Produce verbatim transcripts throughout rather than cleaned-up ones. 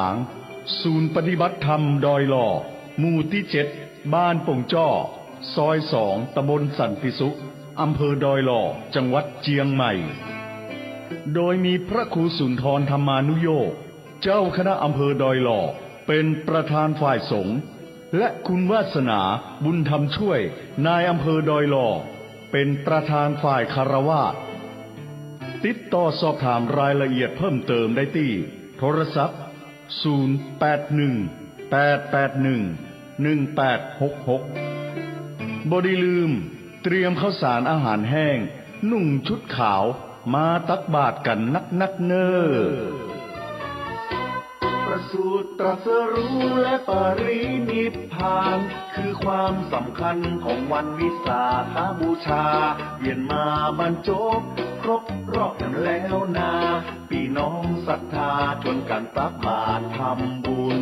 าง ศูนย์ปฏิบัติธรรมดอยหล่อ หมู่ตี้เจ็ด บ้านป่งจ้อ ซอยสอง ตำบลสันติสุข อำเภอดอยหล่อ จังหวัดเจียงใหม่ โดยมีพระครูสุนทรธรรมานุโยค เจ้าคณะอำเภอดอยหล่อ เป็นประธานฝ่ายสงฆ์ และคุณวาสนา บุญธรรมช่วย นายอำเภอดอยหล่อ เป็นประธานฝ่ายฆราวาส ติดต่อสอบถามรายละเอียดเพิ่มเติมได้ตี้โทรศัพท์ ศูนย์แปดหนึ่ง แปดแปดหนึ่ง หนึ่งแปดหกหก บ่ได้ลืม เตรียมข้าวสารอาหารแห้ง นุ่งชุดขาว มาตักบาตรกั๋นนักๆ เน่อ ประสูติตรัสรู้และปรินิพพาน คือความสำคัญของวันวิสาขบูชา เวียนมาบรรจบครบรอบกันแล้วนา ปี้น้องศรัทธาชวนกั๋นตักบาตรทำบุญ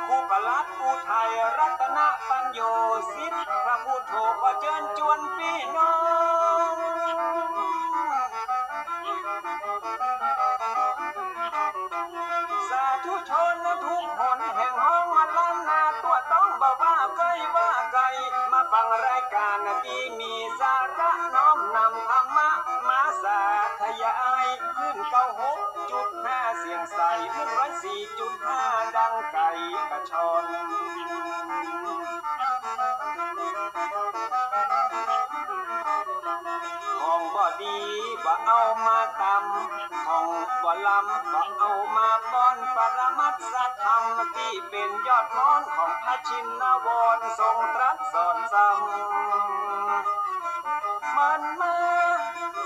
ครูประหลัดอุทัยรัตนปัญโญสิทธิ์ พระพุทโธขอเจิญจวนปี้น้อง สาธุชนทุกหนแห่งห้องล้านนา ตั๋วต้องบ่ว่าใก้ว่าไก๋ มาฟังรายก๋านตี้มีสาระ น้อมนำธรรมะมาสาธยาย คลื่นเก้าหกจุดห้าเสียงใส หนึ่งร้อยสี่จุดห้า ดังไกลก้าชอน ของบ่ดีบ่เอามาตำ ของบ่ล้ำบ่เอามาป้อน ปรมัตถธรรมตี้เป๋นยอดมอนของพระชินวร ทรงตรัสสอนซ้ำ มันมา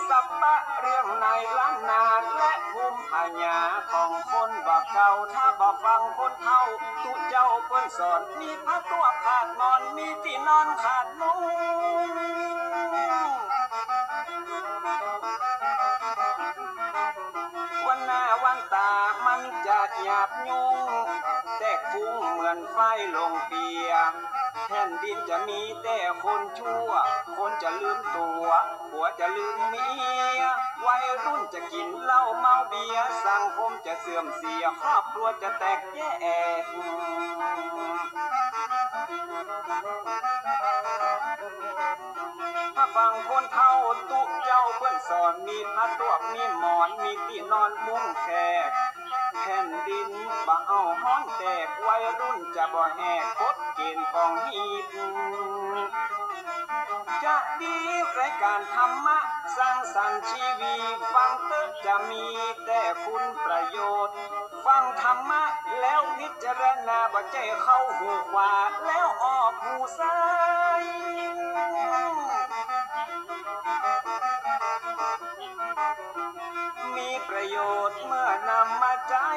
สัปปะเรื่องในล้านนา และภูมิปัญญาของคนบ่าเก่า ถ้าบ่ฟังคนเฒ่าตุ๊เจ้าเปิ้นสอน มีผ้าตั้วขาดหมอน มีตี้นอนขาดมุ้ง วันหน้าวันต๋ามันจะหยาบยุ้ง แตกฟุ้งเหมือนไฟลงเปีย แผ่นดินจะมีแต่คนชั่ว คนจะลืมตั๋ว ผัวจะลืมเมีย วัยรุ่นจะกิ๋นเหล้าเมาเบียร์ สังคมจะเสื่อมเสีย ครอบครัวจะแตกแยก ถ้าฟังคนเฒ่าตุ๊เจ้าเปิ้นสอน มีผ้าตั้วมีหมอน มีตี้นอนมุ้งแขก แผ่นดินบ่เอาฮ้อนแตก วัยรุ่นจะบ่แหกกฎเกณฑ์ของฮีต จะดีรายก๋านธรรมะสร้างสรรค์ชีวี ฟังเต๊อะจะมีแต่คุณประโยชน์ ฟังธรรมะแล้วพิจารณา บ่ใจ้เข้าหูขวาแล้วออกหูซ้าย มีประโยชน์เมื่อนำมาใจ๊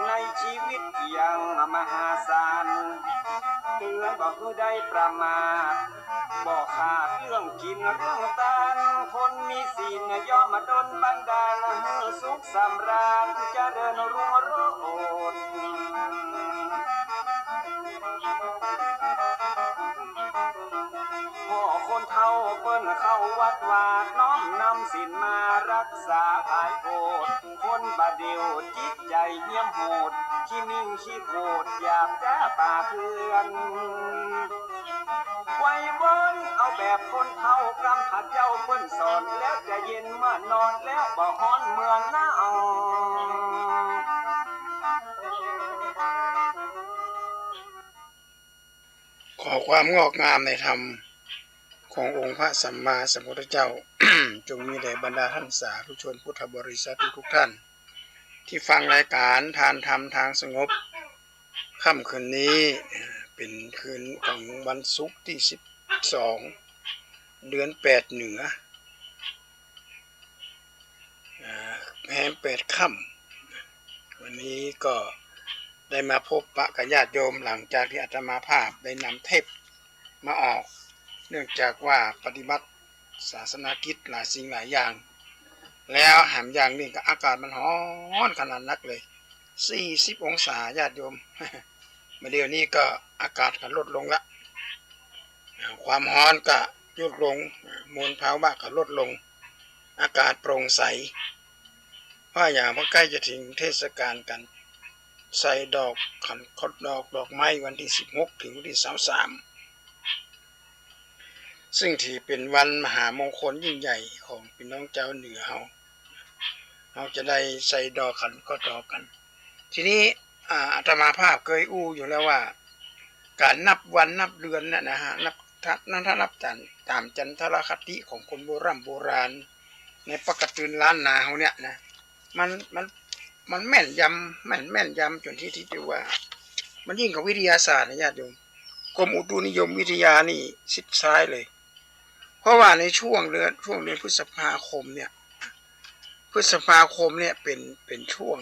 ในชีวิตอย่างมหาศาล เตือนบ่หื้อได้ประมาท บ่ขาดเรื่องกิ๋นเรื่องตาน คนมีศีลย่อมมาดลบันดาล หื้อสุขสำราญเจริญรุ่งโรจน์ พ่อคนเฒ่าเปิ้นเข้าวัดวา น้อมนำศีลมารักษาผายโพธิ คนบ่าเดี่ยวจิตใจ๋เหี้ยมโหด ขี้มิ่งขี้โขด หยาบจ๊าป่าเถื่อน ไหว้วอนเอาแบบคนเฒ่า กำพระเจ้าเปิ้นสอน แล้วจะเย็นเมื่อนอน แล้วบ่ฮ้อนเมื่อหนาว ขอความงอกงามในธรรมขององค์พระสัมมาสัมพุทธเจ้า จงมีแด่บรรดาท่านสาธุชนพุทธบริษัททุกๆ ท่าน ตี้ฟังรายก๋านทานธรรมทางสงบ ค่ำคืนนี้ เอ่อ เป๋นคืนของวันศุกร์ตี้สิบสอง เดือนแปดเหนือ อ่า แฮมแปดค่ำ วันนี้ก็ ได้มาพบปะกับญาติโยมหลังจากที่อาตมาภาพได้นำเทปมาออก เนื่องจากว่าปฏิบัติศาสนกิจหลายสิ่งหลายอย่าง แล้วแหมอย่างหนึ่งก็อากาศมันฮ้อนขนาดนักเลย สี่สิบองศาญาติโยม มาเดี๋ยวนี้ก็อากาศก็ลดลงละ ความฮ้อนก็ลดลง มลภาวะก็ลดลง อากาศโปร่งใส เพราะอย่างว่าใกล้จะถึงเทศกาลการใส่ดอกขัน ดอก ดอกไม้วันที่สิบหกถึงวันที่สามสิบสาม ซึ่งถือเป็นวันมหามงคลยิ่งใหญ่ของพี่น้องจาวเหนือเฮา เฮาจะได้ใส่ดอกขันข้อต่อกัน ทีนี้ อ่า อาตมาภาพเกยอู้อยู่แล้วว่า การนับวันนับเดือนเนี่ยนะฮะ นับ ถ้า ถ้านับต๋าม ต๋ามจันทรคติของคนโบร่ำโบราณ ในปกติล้านนาเฮาเนี่ยนะ มัน มัน มันแม่นยำ แม่น แม่นยำจ๋นที่ ที่จะว่า มันยิ่งกว่าวิทยาศาสตร์นะญาติโยม กรมอุตุนิยมวิทยานี่ชิดซ้ายเลย เพราะว่าในช่วงเดือน ช่วงเดือนพฤษภาคมเนี่ย พฤษภาคมเนี่ยเป็น เป็นช่วง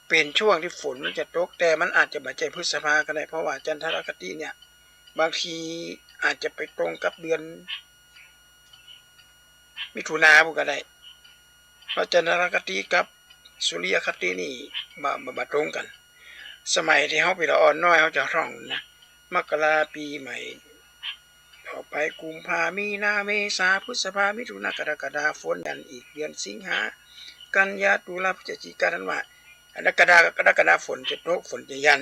เป็นช่วงที่ฝนมันจะตก แต่มันอาจจะบ่ใจ้พฤษภาก็ได้ เพราะว่าจันทรคติเนี่ย บางทีอาจจะไปตรงกับเดือนมิถุนาพู้นก็ได้ เพราะจันทรคติกับสุริยคตินี่บ่ บ่ บ่ตรงกั๋น สมัยตี้เฮาปี้ละอ่อนน้อยเฮาจะฮ้องนะ มกราปีใหม่ ต่อไปกุมภา มีนา เมษา พฤษภา มิถุนา กรกฎา ฝนยันอีก เดือนสิงหา กันยา ตุลา พฤศจิกา ธันวา กรกฎา กรกฎาฝนจะตก ฝนจะยัน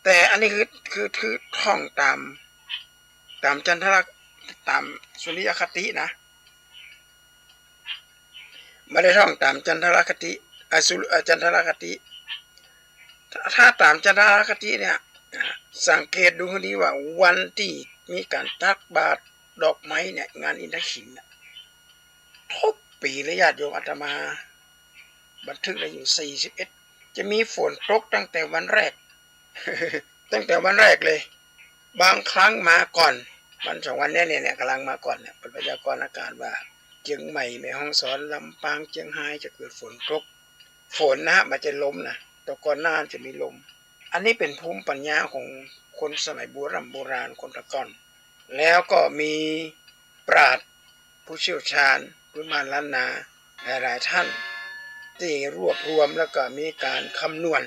แต่อันนี้คือ คือ คือท่องต๋าม ต๋ามจันทร ต๋ามสุริยคตินะ บ่ได้ท่องต๋ามจันทรคติ อ่ะ สุริ อ่ะ จันทรคติ ถ้า ถ้าต๋ามจันทรคติเนี่ย สังเกตดูหื้อดีว่าวันตี้มีก๋านตักบาตรดอกไม้เนี่ย งานอินทขิลเนี่ย ทุกปี๋เลยญาติโยม อาตมาบันทึกได้อยู่ สี่สิบเอ็ด จะมีฝนตกตั้งแต่วันแรก ตั้งแต่วันแรกเลย บางครั้งมาก่อน วันสองวันเนี้ย เนี่ย เนี่ย ก๋ำลังมาก่อนเนี่ย เปิ้นพยากรณ์อากาศว่า เจียงใหม่ แม่ฮ่องสอน ลำปาง เจียงฮาย จะเกิดฝนตก ฝนนะฮะ บ่ใจ้ลมนะ แต่ก่อนหน้าจะมีลม อันนี้เป๋นภูมิปัญญาของคนสมัยโบร่ำโบราณ คนแต่ก่อน แล้วก็มีปราชญ์ผู้เชี่ยวชาญพื้นบ้านล้านนาหลายๆ ท่าน ตี้รวบรวมแล้วก็มีก๋านคำนวณ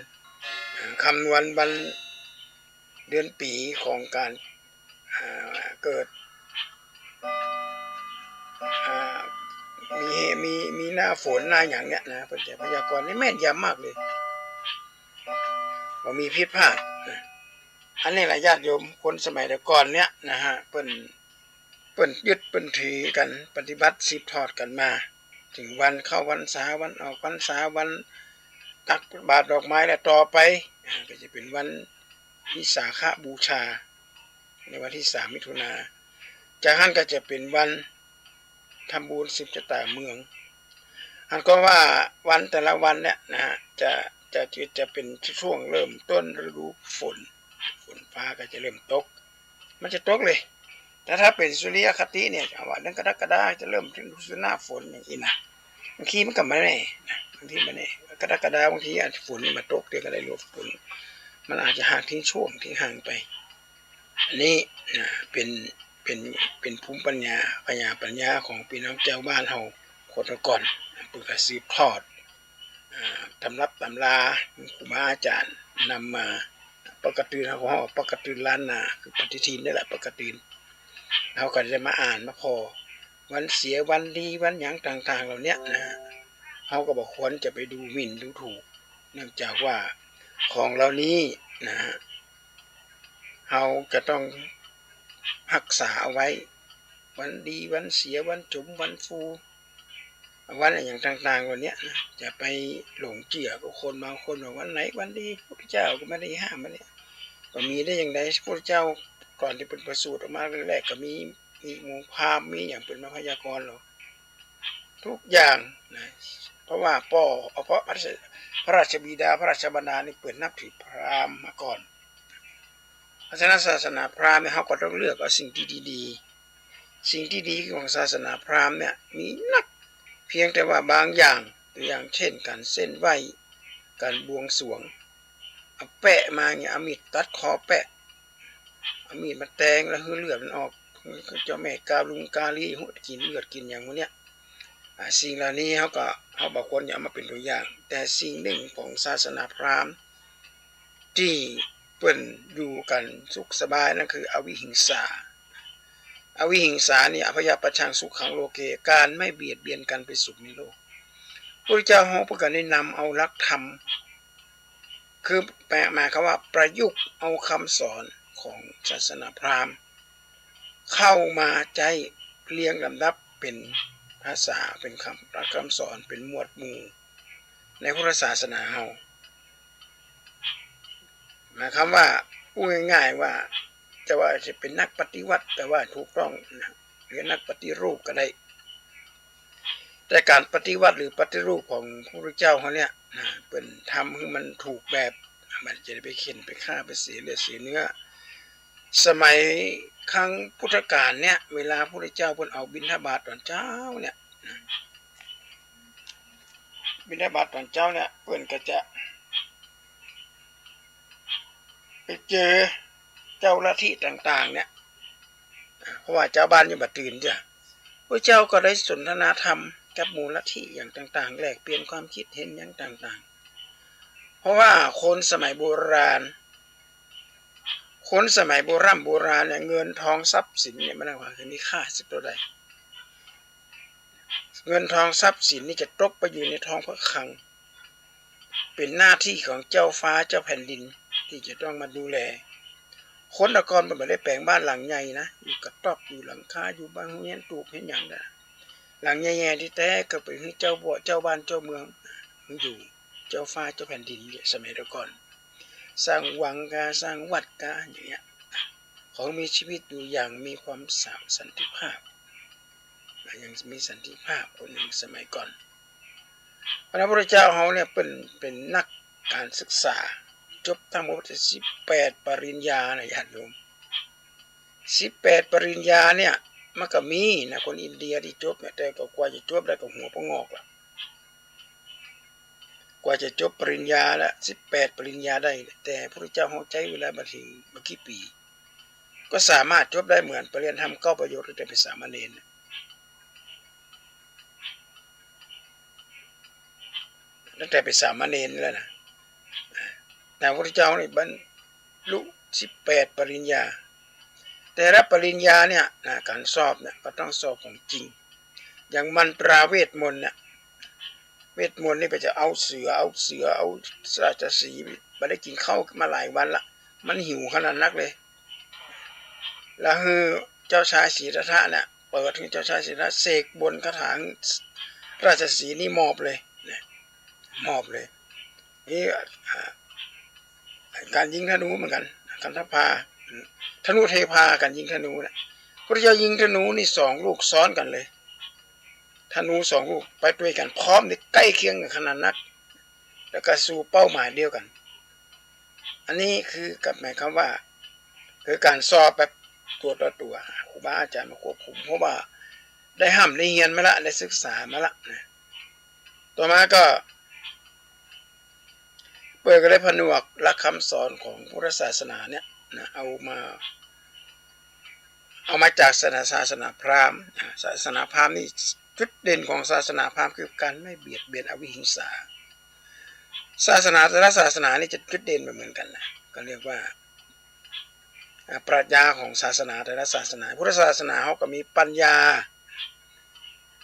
อ่า คำนวณวันเดือนปี๋ของก๋าน อ่า เกิด อ่า มี มี มีหน้าฝนหน้าหยังเนี่ยนะ เปิ้นจะพยากรณ์นี่แม่นยำมากเลย บ่มีผิดพลาดนะ อันนี้แหละญาติโยม คนสมัยแต่ก่อนเนี่ยนะฮะ เปิ้น เปิ้นยึดเปิ้นถือกั๋น ปฏิบัติสืบทอดกั๋นมา เถิงวันเข้าพรรษา วันออกพรรษา วันตักบาตรดอกไม้ และต่อไป อ่า ก็จะเป๋นวันวิสาขบูชา ในวันตี้สามมิถุนา จากหั้นก็จะเป๋นวันทำบุญสืบจะต๋าเมือง อันก็ว่าวันแต่ละวันเนี่ยนะฮะ จะ จะ จะ จะเป๋นช่วงเริ่มต้นฤดูฝน ฝนฟ้าก็จะเริ่มตก มันจะตกเลย แต่ถ้าเป๋นสุริยคติเนี่ย เอาว่าเดือนกรกฎาจะเริ่มถึงฤดูหน้าฝนอย่างอี้นะ บางทีมันก็บ่แน่นะ บางทีบ่แน่ กรกฎาบางทีอาจจะฝนนี่มาตก เดี๋ยวก็ได้หลบฝน มันอาจจะห่างทิ้งช่วงทิ้งห่างไป อันนี้นะ เป๋น เป๋น เป๋นภูมิปัญญา ปัญญา ปัญญาของปี้น้องจาวบ้านเฮาคนแต่ก่อน เปิ้นก็สืบทอด อ่า ตำรับตำรา ครูบาอาจ๋ารย์นำมา ปกติเฮาก็ฮ้องปกติล้านนา คือปฏิทินนี่แหละ ปกติ เฮาก็ได้มาอ่านมาผ่อ วันเสีย วันดี วันหยังต่างๆ เหล่าเนี้ยนะฮะ เฮาก็บ่ควรจะไปดูหมิ่นดูถูก เนื่องจากว่าของเหล่านี้นะฮะ เฮาจะต้องฮักษาเอาไว้ วันดี วันเสีย วันจุ๋ม วันฟู วันอะหยังต่างๆ เหล่าเนี้ยนะ จะไปหลงเจื้อกับคนบางคนว่าวันไหนวันดี พุทธเจ้าก็บ่ได้ห้ามอันเนี้ย ก็มีได้อย่างใด พุทธเจ้าก่อนตี้เปิ้นประสูติออกมาแรกๆ ก็มี มีหมู่พราหมณ์ มีหยังเปิ้นมาพยากรณ์ลอ ทุกอย่างนะ เพราะว่าป้อ เอาเพราะพระราช พระราชบิดา พระราชมารดานี่เปิ้นนับถือพราหมณ์มาก่อน เพราะฉะนั้นศาสนาพราหมณ์เนี่ย เฮาก็ต้องเลือกเอาสิ่งที่ดีๆ สิ่งที่ดีของศาสนาพราหมณ์เนี่ยมีนัก เพียงแต่ว่าบางอย่าง ตัวอย่างเช่น การเส้นไหว้ การบวงสรวง เอาแปะมาเนี่ย เอามีดตัดคอแปะ เอามีดมาแตงแล้วหื้อเลือดมันออก เจ้าแม่กาลุงกาลี หัวกิ๋นเลือดกิ๋นหยังหมู่เนี่ย อ่า สิ่งเหล่านี้เฮาก็ เฮาบ่ควรจะเอามาเป๋นตั๋วอย่าง แต่สิ่งนึ่งของศาสนาพราหมณ์ตี้เปิ้นอยู่กั๋นสุขสบายนั้นคืออวิหิงสา อวิหิงสานี่ อภยปัชชังสุขังโลเก ก๋านไม่เบียดเบียนกั๋นเป๋นสุขในโลก พระพุทธเจ้าเฮาเปิ้นก็ได้นำเอาหลักธรรม คือแปล หมายความว่าประยุกต์เอากำสอนของศาสนาพราหมณ์เข้ามาใจ๊เรียงลำดับเป๋นภาษา เป๋นกำ กำสอน เป๋นหมวดหมู่ในพุทธศาสนาเฮา หมายความว่า อู้ง่ายๆ ว่า จะว่าจะเป๋นนักปฏิวัติ แต่ว่าถูกต้องนะ หรือนักปฏิรูปก็ได้ แต่ก๋านปฏิวัติหรือปฏิรูปของพระพุทธเจ้าเฮาเนี่ยนะ เปิ้นทำหื้อมันถูกแบบ มันจะได้ไปเข่น ไปฆ่า ไปเสียเลือดเสียเนื้อ สมัยครั้งพุทธกาลเนี่ย เวลาพระพุทธเจ้าเปิ้นออกบิณฑบาตตอนเจ๊าเนี่ยนะ บิณฑบาตตอนเจ๊าเนี่ย เปิ้นก็จะไปเจอเจ้าลัทธิต่างๆ เนี่ย เพราะว่าจาวบ้านยังบ่ตื่นเตื้อ พระเจ้าก็ได้สนทนาธรรมกับหมู่ลัทธิอย่างต่างๆ แลกเปลี่ยนความคิดเห็นอย่างต่างๆ เพราะว่าคนสมัยโบราณ คนสมัยโบร่ำโบราณเนี่ย เงินทองทรัพย์สินเนี่ย มันว่ามีค่าสักเต้าใด เงินทองทรัพย์สินนี่จะตกไปอยู่ในท้องพระคลัง เป๋นหน้าตี้ของเจ้าฟ้าเจ้าแผ่นดินตี้จะต้องมาดูแล คนแต่ก่อนเปิ้นบ่ได้แป๋งบ้านหลังใหญ่นะ อยู่กระต๊อบ อยู่หลังคา อยู่บ้านเฮือนตูบเฮ็ดหยังนะ หลังใหญ่ๆ ตี้แต๊ก็ไปหื้อเจ้าบ่าว เจ้าบ้านเจ้าเมือง หื้ออยู่ เจ้าฟ้าเจ้าแผ่นดินเนี่ย สมัยแต่ก่อน สร้างวังกา สร้างวัดกา อย่างเงี้ย เขามีชีวิตอยู่อย่างมีความสา สันติภาพ ยังมีสันติภาพคนหนึ่งสมัยก่อน เพราะฉะนั้นพระพุทธเจ้าเฮาเนี่ยเปิ้นเป๋นนักการศึกษา จบทั้งหมดสิบแปดปริญญานะญาติโยม สิบแปดปริญญาเนี่ย มันก็มีนะ คนอินเดียตี้จบเนี่ย แต่ก็กว่าจะจบได้ก็หัวปะงอกละ กว่าจะจบปริญญาละ สิบแปดปริญญาได้ แต่พระพุทธเจ้าเฮาใจ๊เวลาบ่าถึงบ่กี่ปี๋ ก็สามารถจบได้เหมือนปริญญาธรรมเก้าประโยคตั้งแต่เป๋นสามเณร ตั้งแต่เป๋นสามเณรแล้วนะ แต่พระพุทธเจ้านี่บรรลุสิบแปดปริญญา แต่ละปริญญาเนี่ยนะ การสอบเนี่ยก็ต้องสอบของจริง อย่างมันตราเวทมนต์เนี่ย เวทมนต์นี่ไปจะเอาเสือ เอาเสือ เอาราชสีห์ บ่ได้กิ๋นข้าวมาหลายวันละ มันหิวขนาดนักเลย แล้วหื้อเจ้าชายสิทธัตถะเนี่ย เปิดหื้อเจ้าชายสิทธัตถะเสกบนคาถา ราชสีห์นี่มอบเลยนะ มอบเลย นี่ อ่า การยิงธนูเหมือนกัน คันธพา ธนูเทพา การยิงธนูเนี่ย พระพุทธเจ้ายิงธนูนี่สองลูกซ้อนกั๋นเลย ธนูสองลูกไปตวยกั๋นพร้อมนี่ใก้เคียงกั๋นขนาดนัก แล้วก็สู่เป้าหมายเดียวกั๋น อันนี้คือกับหมายความว่า คือการสอบแบบตั๋วต่อตั๋ว ครูบาอาจ๋ารย์มาควบคุม เพราะว่าได้ฮ่ำได้เฮียนมาละ ได้ศึกษามาละนะ ต่อมาก็ เปิ้นก็ได้ผนวกหลักกำสอนของพุทธศาสนาเนี่ยนะ เอามา เอามาจากศาสนา ศาสนาพราหมณ์นะ ศาสนาพราหมณ์นี่จุดเด่นของศาสนาพราหมณ์คือการไม่เบียดเบียนอวิหิงสา ศาสนาแต่ละศาสนานี่จะจุดเด่นบ่เหมือนกั๋นนะ ก็เรียกว่า อ่า ปรัชญาของศาสนาแต่ละศาสนา พุทธศาสนาเฮาก็มีปัญญา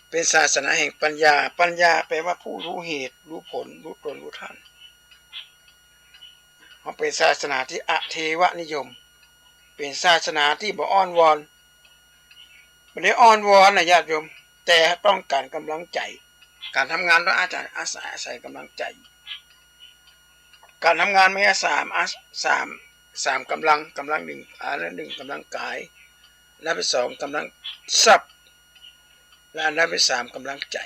เป๋นศาสนาแห่งปัญญา ปัญญาแปลว่าผู้รู้เหตุ รู้ผล รู้ตน รู้ท่าน เฮาเป๋นศาสนาตี้อเทวนิยม เป๋นศาสนาตี้บ่อ้อนวอน บ่ได้อ้อนวอนนะญาติโยม แต่ต้องการกำลังใจ๋ การทำงานต้องอาศัย อาศัย อาศัยกำลังใจ๋ การทำงานมีสาม อา สาม สามกำลัง กำลังหนึ่ง อันดับหนึ่งกำลังกาย อันดับที่สองกำลังทรัพย์ และอันดับที่สามกำลังใจ๋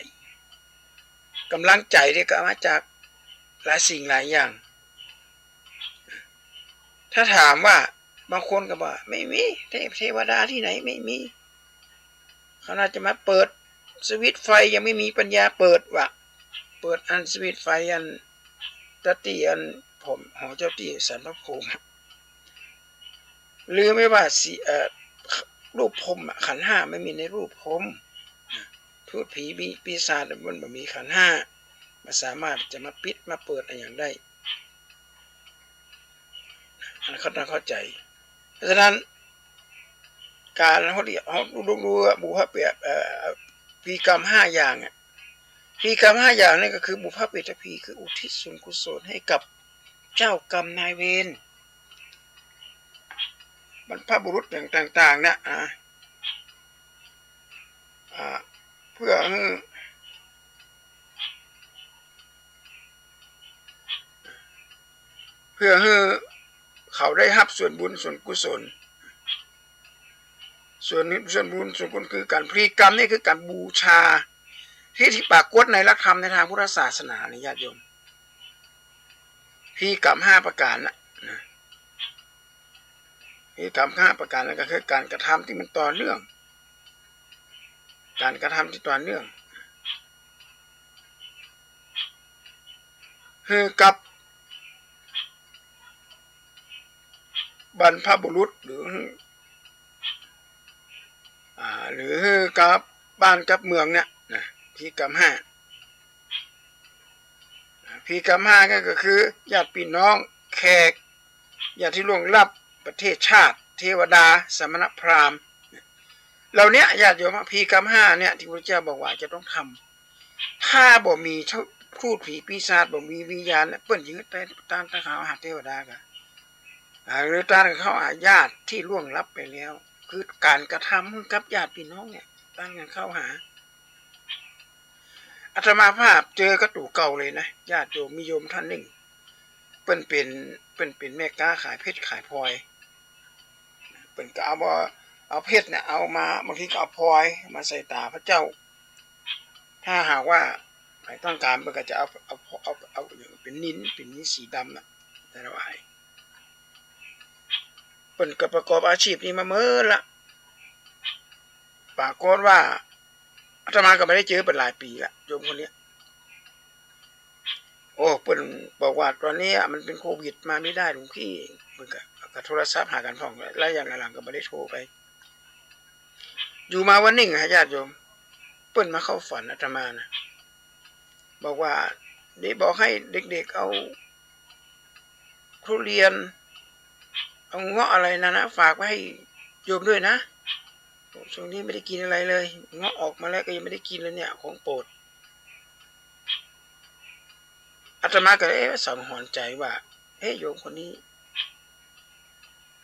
กำลังใจ๋นี่ก็มาจากหลายสิ่งหลายอย่าง ถ้าถามว่า บางคนก็บอก ไม่มี เทพ เทวดาตี้ไหน ไม่มี ขนาดจะมาเปิดสวิตช์ไฟยังไม่มีปัญญาเปิดวะ เปิดอันสวิตช์ไฟอัน ตะตี้อัน พรหม หอเจ้าตี้สรรพพรหม หรือไม่ว่าสิ เอ่อ รูปพรหมอะ ขันธ์ห้าไม่มีในรูปพรหม ทูตผีมีปีศาจมันบ่มีขันธ์ห้า มันสามารถจะมาปิดมาเปิดอะหยังได้ อันเขาต้องเข้าใจ๋ เพราะฉะนั้น ก๋านเฮาเรียก เฮาดู ดู ดูบุพเพ เอ่อ พิธีกรรมห้าอย่างอะ พิธีกรรมห้าอย่างนี่ก็คือบุพเพเปตพี คืออุทิศส่วนกุศลให้กับเจ้ากรรมนายเวร บรรพบุรุษอย่างต่างๆ เนี่ย อ่า อ่า เพื่อหื้อ เพื่อหื้อเขาได้ฮับส่วนบุญส่วนกุศล ส่วนนี้ส่วนบุญส่วนกุศลคือก๋านพิธีกรรมนี่คือก๋านบูชา ที่ ที่ปรากฏในหลักธรรมในตางพุทธศาสนานี่ญาติโยม พิธีกรรมห้าประก๋านน่ะนะ พิธีกรรมห้าประก๋านนั่นก็คือก๋านกระทำตี้มันต่อเนื่อง ก๋านกระทำตี้ต่อเนื่อง หื้อกับบรรพบุรุษ หรือ อ่า หรือหื้อกับบ้านกับเมืองเนี่ยนะ พิธีกรรมห้า พิธีกรรมห้าก็ ก็คือญาติพี่น้อง แขก ญาติที่ล่วงลับ ประเทศชาติ เทวดา สมณพราหมณ์ เหล่าเนี้ยญาติโยม พิธีกรรมห้าเนี่ยที่พระพุทธเจ้าบอกว่าจะต้องทำ ถ้าบ่มีทูตผีปีศาจ บ่มีวิญญาณเนี่ย เปิ้นจะหื้อต้าน ต้านข้าวหาเทวดาก่า อ่า หรือต้านข้าวหาญาติที่ล่วงลับไปแล้ว คือก๋านกระทำหื้อกับญาติพี่น้องเนี่ย ต้านข้าวหา อาตมาภาพเจอกับตั๋วเก่าเลยนะ ญาติโยม มีโยมท่านนึ่ง เปิ้นเป๋น เปิ้นเป๋นแม่ก๊าขายเพชรขายพลอย เปิ้นก็เอา เอาเพชรเนี่ยเอามา บางทีก็เอาพลอยมาใส่ต๋าพระเจ้า ถ้าหากว่าใผต้องก๋าน เปิ้นก็จะเอา เอา เอา เอาเป๋นนิล เป๋นนิลสีดำน่ะ ถวาย เปิ้นก็ประกอบอาชีพนี้มาเมินละ ปรากฏว่า อาตมาก็บ่ได้เจอเปิ้นหลายปี๋ละ โยมคนเนี้ย โอ้ เปิ้นบอกว่าต๋อนนี้มันเป๋นโควิดมาบ่ได้หลวงพี่ เปิ้นก็ ก็โทรศัพท์หากั๋นพ่อง ระยะหลังๆ ก็บ่ได้โทรไป อยู่มาวันนึ่งอะญาติโยม เปิ้นมาเข้าฝันอาตมานะ บอกว่า ได้บอกให้เด็กๆ เอาทุเรียน เอาเงาะอะไรนั่นนะ ฝากไว้ให้โยมด้วยนะ ช่วงนี้ไม่ได้กินอะไรเลย เงาะออกมาแล้วก็ยังไม่ได้กินเลยเนี่ย ของโปรด อาตมาก็ เอ๊ะ สังหรณ์ใจ๋ว่า เอ๊ะ โยมคนนี้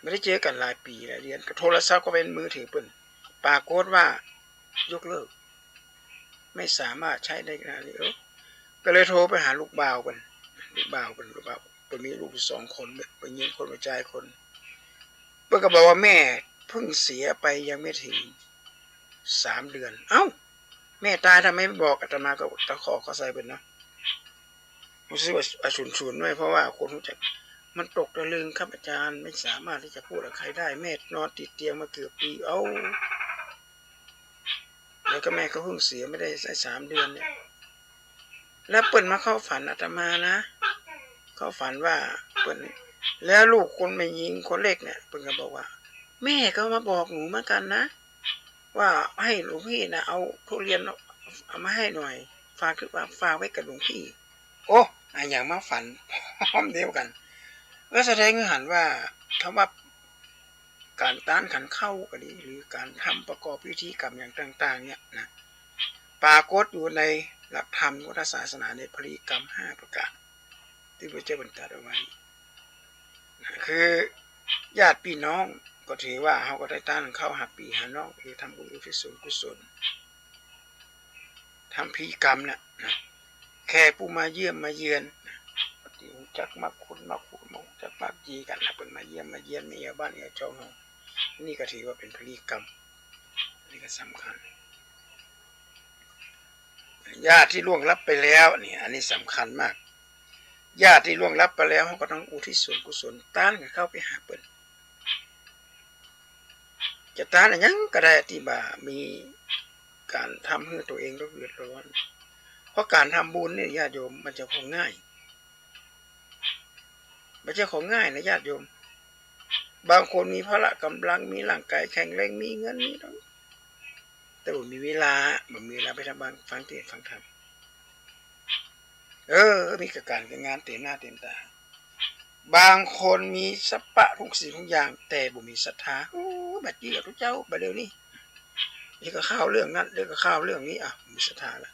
บ่ได้เจอกั๋นหลายปี๋หลายเดือน ก็โทรศัพท์ก็เป๋นมือถือเปิ้น ปรากฏว่ายกเลิก ไม่สามารถใช้ได้ขนาดนี้ เออ ก็เลยโทรไปหาลูกบ่าวเปิ้น ลูกบ่าวเปิ้น ลูกบ่าวเปิ้นมีลูกอยู่สองคน เปิ้นยิงคน เปิ้นจายคน เปิ้นก็บอกว่าแม่เพิ่งเสียไปยังไม่ถึงสามเดือน เอ้า แม่ต๋ายทำไมไม่บอก อาตมาก็ตะคอกเข้าใส่เปิ้นนะ รู้สึกว่าอสูรๆ ด้วย เพราะว่าคนรู้จัก มันตกตะลึงครับอาจารย์ ไม่สามารถที่จะพูดกับใครได้ แม่นอนติดเตียงมาเกือบปี๋ เอ้า แล้วก็แม่ก็เพิ่งเสียไม่ได้สักสามเดือนเนี่ย แล้วเปิ้นมาเข้าฝันอาตมานะ เข้าฝันว่าเปิ้น แล้วลูกคนแม่ญิงคนเล็กเนี่ย เปิ้นก็บอกว่า แม่ก็มาบอกหนูเหมือนกันนะ ว่าให้หลวงพี่นะ เอาทุเรียนเอามาให้หน่อย ฝาก ฝากไว้กับหลวงพี่ โอ้ อะหยังมาฝันพร้อมเดียวกั๋น ก็แสดงหื้อหันว่าคำว่าก๋านต้านขันข้าวก็ดี หรือก๋านทำประกอบพิธีกรรมอย่างต่างๆ เนี่ยนะ ปรากฏอยู่ในหลักธรรมพุทธศาสนาในพิธีกรรมห้าประก๋าน ตี้พระเจ้าเปิ้นตรัสเอาไว้ คือญาติพี่น้องก็ถือว่าเฮาก็ได้ต้านข้าวหาปี้หาน้อง คือทำบุญอุทิศส่วนกุศล ทำพิธีกรรมน่ะนะ แขกผู้มาเยี่ยมมาเยือนนะ ตี้ฮู้จักมักคุ้นมักฮู้ ฮู้จักมักจีกั๋นนะ เปิ้นมาเยี่ยมมาเยือนมาเยี่ยมบ้านเยี่ยมช่องเฮา นี่ก็ถือว่าเป๋นพิธีกรรม นี่ก็สำคัญ ญาติที่ล่วงลับไปแล้วนี่ อันนี้สำคัญมาก ญาติที่ล่วงลับไปแล้ว เฮาก็ต้องอุทิศส่วนกุศล ต้านข้าวไปหาเปิ้น จะต้านอะหยังก็ได้ตี้บ่ามีก๋านทำหื้อตั๋วเองต้องเดือดร้อน เพราะก๋านทำบุญเนี่ยญาติโยมมันจะพอง่าย บ่ใจ้ของง่ายนะญาติโยม บางคนมีพละก๋ำลัง มีร่างก๋ายแข็งแรง มีเงิน มีทอง แต่บ่มีเวลา บ่มีเวลาไปทำบัง ฟังเทศน์ฟังธรรม เออ มีก๋านก๋านงานเต๋มหน้าเต๋มต๋า บางคนมีสรรพะทุกสิ่งทุกอย่าง แต่บ่มีศรัทธา โอ้ บ่เจื้อตุ๊เจ้า บ่าเดี่ยวนี้ เดี๋ยวก็ข่าวเรื่องนั้น เดี๋ยวก็ข่าวเรื่องนี้ อ่ะ บ่มีศรัทธาละ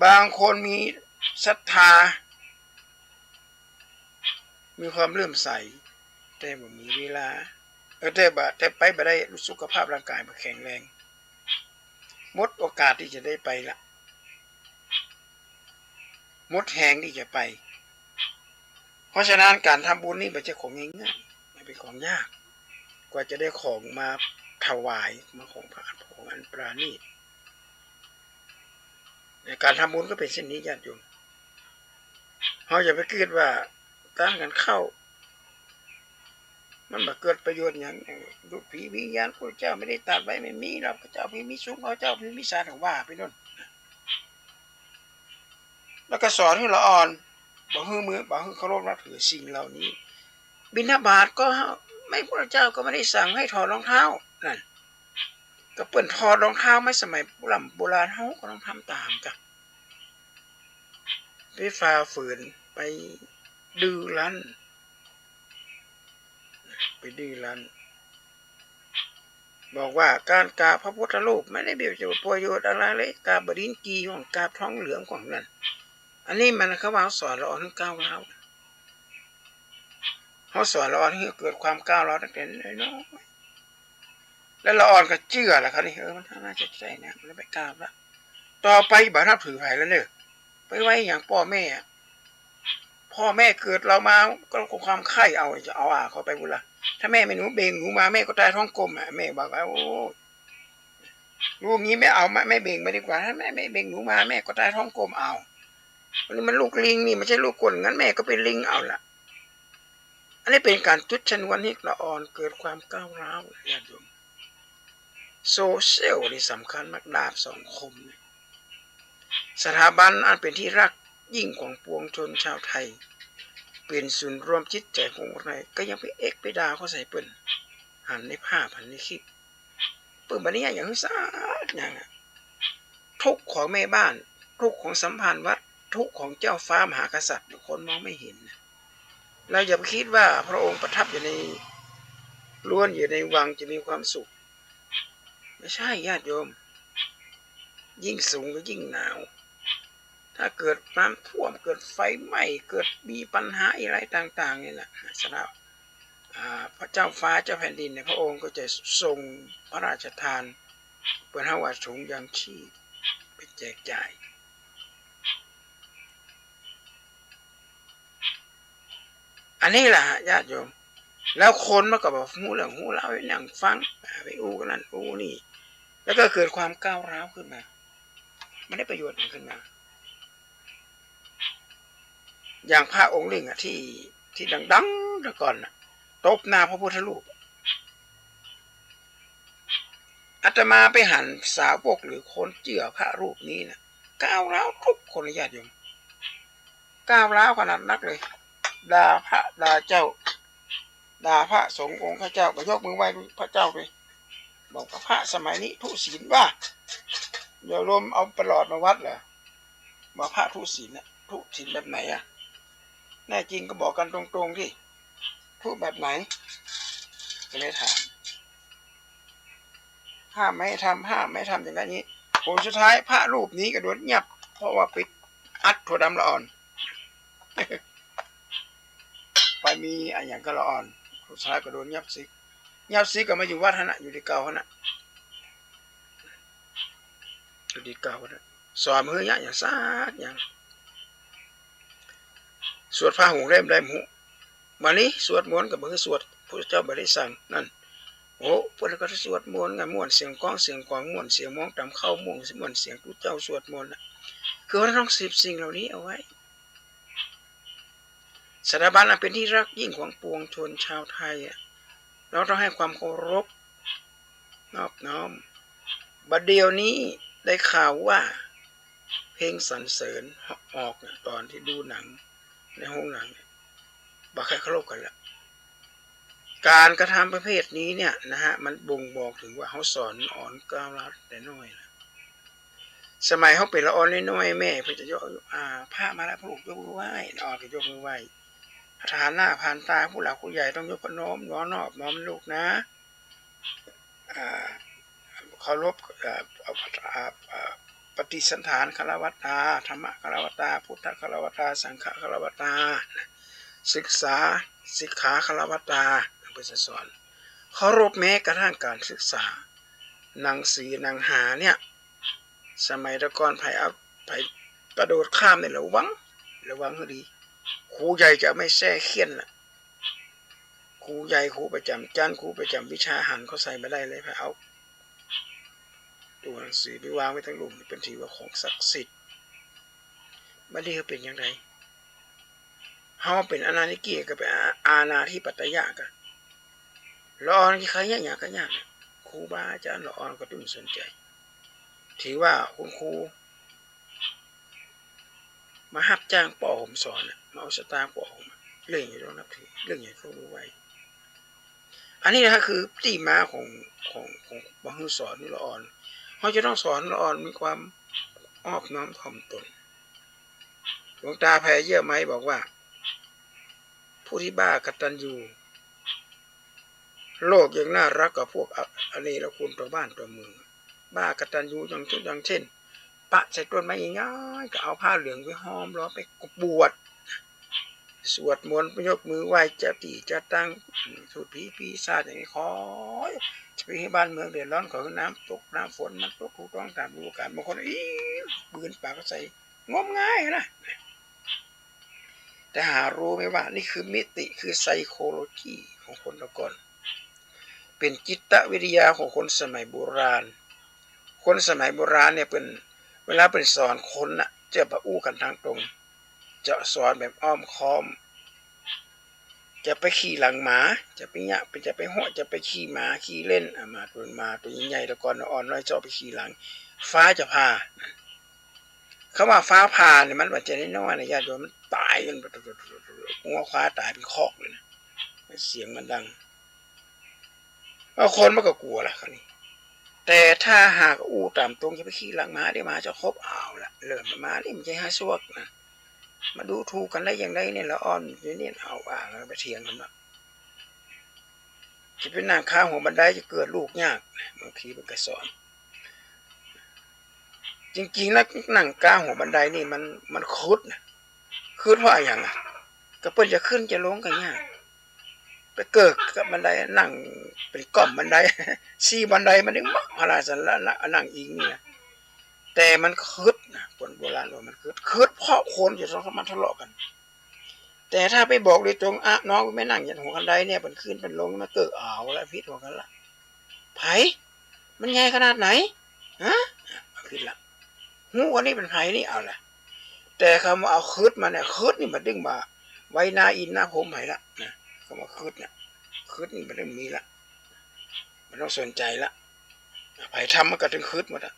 บางคนมีศรัทธา มีความเลื่อมใส แต่บ่มีเวลา เออ แต่บ่ แต่ไปบ่ได้ สุขภาพร่างก๋ายบ่แข็งแรง หมดโอกาสตี้จะได้ไปละ หมดแฮงตี้จะไป เพราะฉะนั้นก๋านทำบุญนี่บ่ใจ้ของง่ายๆ มันเป๋นของยาก กว่าจะได้ของมาถวาย มาของพระ ของอันประณีต ในก๋านทำบุญก็เป๋นเช่นนี้ญาติโยม เฮาอย่าไปกึ๊ดว่า ตั้งก๋านเข้า มันบ่เกิดประโยชน์หยัง เออ ลูกผีวิญญาณ พระเจ้าไม่ได้ตรัสไว้ ไม่มีหรอก พระเจ้าผู้มีสูง พระเจ้าผู้มีศาล ว่าไปโน่น แล้วก็สอนหื้อละอ่อน บ่หื้อมือ บ่หื้อเคารพนับถือสิ่งเหล่านี้ บิณฑบาตก็ไม่ พระเจ้าก็ไม่ได้สั่งให้ถอดรองเท้า นั่น ก็เปิ้นถอดรองเท้ามาสมัยโบร่ำโบราณ เฮาก็ต้องทำต๋ามกะ ไปฝ่าฝืน ไปดื้อรั้น ไปดื้อรั้น บอกว่าก๋านกราบพระพุทธรูปไม่ได้มีประโยชน์อะไรเลย กราบบ่าดินจี่พ่อง กราบทองเหลืองพ่องนั่น อันนี้มันเขาว่าเฮาสอนละอ่อนหื้อก้าวร้าว เฮาสอนละอ่อนหื้อเกิดความก้าวร้าวตั้งแต่น้อยๆ แล้วละอ่อนก็เจื้อละคราวนี้ เออ มันน่าจะใจ้นะ มันไปกราบละ ต่อไปบ่นับถือใผละเน่อ ไปไหว้หยังป้อแม่อะ ป้อแม่เกิดเฮามาก็ความใค่ เอา จะเอาอาเข้าไปปู้นละ ถ้าแม่ไม่หนูเบ่งหนูมา แม่ก็ต๋ายท้องกลมอะ แม่บอกว่า โอ้ ลูกนี้ไม่เอา ไม่ ไม่เบ่งมาดีกว่า ถ้าแม่ไม่เบ่งหนูมา แม่ก็ต๋ายท้องกลมเอา อันนี้มันลูกลิงนี่ ไม่ใช่ลูกคน งั้นแม่ก็เป๋นลิงเอาละ อันนี้เป๋นก๋านจุดชนวนหื้อละอ่อนเกิดความก้าวร้าว ญาติโยม โซเชียลนี่สำคัญมาก ดาบสองคมเนี่ย สถาบันอันเป๋นที่ฮักยิ่งของปวงชนชาวไทย เป๋นศูนย์รวมจิตใจ๋ของคนไทย ก็ยังไปเอ็กไปด่าเขาใส่เปิ้น หันในภาพ หันในคลิป เปิ้นบ่ได้หยังหื้อสักอย่างอะ ทุกข์ของแม่บ้าน ทุกข์ของสัมภารวัด ทุกข์ของเจ้าฟ้ามหากษัตริย์ คนมองไม่เห็นนะ เราอย่าไปกึ๊ดว่าพระองค์ประทับอยู่ใน ล้วนอยู่ในวังจะมีความสุข ไม่ใช่ญาติโยม ยิ่งสูงก็ยิ่งหนาว ถ้าเกิดน้ำท่วม เกิดไฟไหม้ เกิดมีปัญหาอะไรต่างๆ นี่นะ สำหรับ อ่า พระเจ้าฟ้าเจ้าแผ่นดินเนี่ย พระองค์ก็จะทรงพระราชทาน เปิ้นเฮาว่าถุงยางชีพ ไปแจกจ่าย อันนี้แหละฮะ ญาติโยม แล้วคนมันก็บ่ฮู้เรื่องฮู้ราว ไปนั่งฟัง ไปอู้นั่นอู้นี่ แล้วก็เกิดความก้าวร้าวขึ้นมา มันได้ประโยชน์หยังขึ้นมา อย่างพระองค์นึ่งอะ ตี้ ตี้ดังๆ แต่ก่อนน่ะ ตบหน้าพระพุทธรูป อาตมาไปหันสาวกหรือคนเจื้อพระรูปนี้น่ะ ก้าวร้าวตุ๊กคน ญาติโยม ก้าวร้าวขนาดนักเลย ด่าพระด่าเจ้า ด่าพระสงฆ์องค์ข้าเจ้า ก็ยกมือไหว้พระเจ้าเลย บอกว่าพระสมัยนี้ทุศีลว่า เดี๋ยวโยมเอาประหลอดมาวัดเหรอ ว่าพระทุศีลน่ะ ทุศีลแบบไหนอะ แน่จริงก็บอกกันตรงๆ ตี้ ทุแบบไหน ก็เลยถาม ห้ามไม่ให้ทำ ห้ามไม่ให้ทำอย่างนั้นอย่างนี้ ผลสุดท้ายพระรูปนี้ก็โดนยับ เพราะว่าไปอัดถั่วดำละอ่อน ไปมีอะหยังกับละอ่อน สุดท้ายก็โดนยับศึก ยับศึกก็มาอยู่วัดหั้นน่ะ อยู่ตี้เก่าหั้นน่ะ อยู่ตี้เก่าหั้นน่ะ สอนหื้อเยียะหยังสักอย่าง สวดพระหงส์เล่มใดบ่ฮู้ บัดนี้สวดมนต์ก็บ่หื้อสวด พุทธเจ้าบ่ได้สั่ง นั่น โอ้ เปิ้นก็สวดมนต์กัน ม่วนเสียงก้องเสียงกลอง ม่วนเสียงหมอตำข้าว ม่วน ม่วนเสียงตุ๊เจ้าสวดมนต์น่ะ คือว่าต้องสืบสิ่งเหล่านี้เอาไว้ สถาบันอันเป็นที่รักยิ่งของปวงชนชาวไทยอะ เราต้องให้ความเคารพนอบน้อม บัดเดี๋ยวนี้ได้ข่าวว่าเพลงสรรเสริญออกน่ะ ตอนตี้ดูหนังในโฮงหนัง บ่ใค่เคารพกั๋นละ ก๋านกระทำประเภทนี้เนี่ยนะฮะ มันบ่งบอกเถิงว่าเฮาสอนละอ่อนก้าวหลาตั้งแต่น้อยละ สมัยเฮาเป๋นละอ่อนน้อยๆ แม่เปิ้นจะยก อ่า พระมาแล้ว ลูกยกมือไหว้ ละอ่อนก็ยกมือไหว้ ผ่านหน้าผ่านต๋าผู้หลักผู้ใหญ่ต้องยกน้อม นอบน้อมลูกนะ อ่า เคารพ อ่า อ่า อ่า ปฏิสันฐาน คารวะตา ธัมมะ คารวะตา พุทธะ คารวะตา สังฆะ คารวะตา ศึกษา สิกขา คารวะตา เปิ้นจะสอน เคารพแม้กระทั่งก๋านศึกษา หนังสือหนังหาเนี่ย สมัยแต่ก่อนใผเอา ใผกระโดดข้ามเนี่ยระวัง ระวังหื้อดี ครูใหญ่จะไม่แทรกเฆี่ยนละ ครูใหญ่ ครูประจ๋ำจั้น ครูประจ๋ำวิชาหันเข้าใส่บ่ได้เลย ใผเอาตั๋วหนังสือไปวางไว้ตังลุ่ม เปิ้นถือว่าของศักดิ์สิทธิ์ บ่าเดี่ยวเป๋นอย่างใด เฮาเป๋นอนานิเกียก็เป๋นอา อาณาธิปัตยะกะ ละอ่อนใค่เยียะหยังก็ยาก ครูบาอาจ๋ารย์ละอ่อนก็ตึงสนใจ๋ ถือว่าคุณครู มาฮับจ้างป้อผมสอนน่ะ มาเอาสตางค์ป้อผม เรื่องหยังต้องนับถือ เรื่องหยังต้องรู้ไว้ อันนี้นะคือตี้มาของ ของ ของบ่าหื้อสอนละอ่อน เฮาจะต้องสอนละอ่อนมีความอ่อนน้อมถ่อมตน หลวงต๋าแผ่เยื่อไม้บอกว่า ผู้ตี้บ้ากตัญญู โลกยังน่ารักกว่าพวกอ อเนรคุณต่อบ้านต่อเมือง บ้ากตัญญูอย่างเจ้น อย่างเจ้น ปะใส่ต้นไม้ใหญ่ๆ ก็เอาผ้าเหลืองไปฮ้อมล้อม ไปบวช สวดมนต์ ยกมือไหว้เจ้าตี้เจ้าตาง สูดผีปีศาจอย่างนี้ ขอจะไปหื้อบ้านเมืองเดือดร้อน ขอหื้อน้ำตกน้ำฝนมันตกถูกต้องต๋ามฤดูก๋าล บางคน อี้ ปืนปากก็ใส่ งมงายนะ แต่หารู้ไหมว่านี่คือมิติ คือ psychology ของคนแต่ก่อน เป๋นจิตวิทยาของคนสมัยโบราณ คนสมัยโบราณเนี่ยเปิ้น เวลาเปิ้นสอนคนน่ะ จะบ่อู้กั๋นตางตรง จะสอนแบบอ้อมค้อม จะไปขี่หลังหมา จะไปเยียะ จะไปเหาะ จะไปขี่หมา ขี่เล่น อ่ะ หมาตั๋ว หมาตั๋วใหญ่ๆ แต่ก่อนอ่อนน้อย จะเอาไปขี่หลัง ฟ้าจะผ่า คำว่าฟ้าผ่าเนี่ยมันบ่ใจ้น้อยๆ นะญาติโยม มันต๋ายกั๋น งัวควายต๋ายเป๋นคอกเลยนะ เสียงมันดัง บางคนมันก็กั๋วละคราวนี้ แต่ถ้าหากอู้ต๋ามตรง จะไปขี่หลังหมา เดี๋ยวหมาจะคบ เอาละ เริ่มมานี่มันจะหาซวกนะ มาดูถูกกั๋นได้อย่างใดเนี่ย ละอ่อนอยู่นี่ เอาว่ากั๋นไปเถียงกั๋นละ จะไปนั่งคาหัวบันไดจะเกิดลูกยาก บางทีมันก็สอน จริงๆ แล้วนั่งคาหัวบันไดนี่มัน มันขึดนะ ขึดเพราะอะหยังอะ ก็เปิ้นจะขึ้นจะลงก็ยาก ไปเกิดกับบันได นั่งเป๋นก้อมบันได ซี้บันไดมันยังเหมาะขนาดสันละ นั่งอิงนี่นะ แต่มันขึดนะ คนโบราณว่ามันขึด ขึดเพราะคนจะต้องมาทะเลาะกั๋น แต่ถ้าไปบอกโดยตรง อ่ะ น้องไม่นั่งยันหัวบันไดเนี่ย เปิ้นขึ้นเปิ้นลง มันเกิด เอาละ ผิดหัวกั๋นละ ใผ มันใหญ่ขนาดไหน ฮะ ผิดละ ฮู้ว่านี่เป๋นใผนี่ เอาละ แต่คำว่าเอาขึดมาเนี่ย ขึดนี่บ่าดึงบ่าไว้หน้าอินทร์หน้าพรหมใผละนะ คำว่าขึดเนี่ย ขึดนี่บ่าดึงมีละ บ่ต้องสนใจ๋ละ ใผทำมันก็ตึงขึดหมดอะ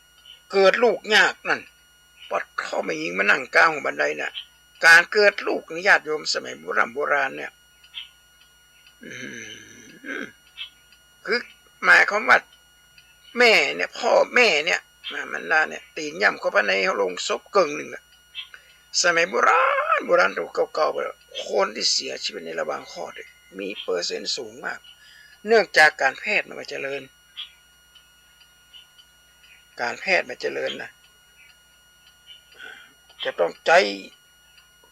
เกิดลูกยากนั่น ปอดเข้ามายิงมานั่งคาหัวบันไดน่ะ ก๋านเกิดลูกนี่ญาติโยมสมัยโบร่ำโบราณเนี่ย อืม คือหมายความว่าแม่เนี่ย พ่อแม่เนี่ยนะ มันน่ะเนี่ย ตี๋นย่ำเข้าไปในโลงศพเกิ่งนึ่งอะ สมัยโบราณ โบราณแต่เก่าๆ คนตี้เสียชีวิตในระหว่างคลอดเนี่ย มีเปอร์เซ็นต์สูงมาก เนื่องจากก๋านแพทย์มันบ่เจริญ ก๋านแพทย์บ่เจริญนะ จะต้องใจ๊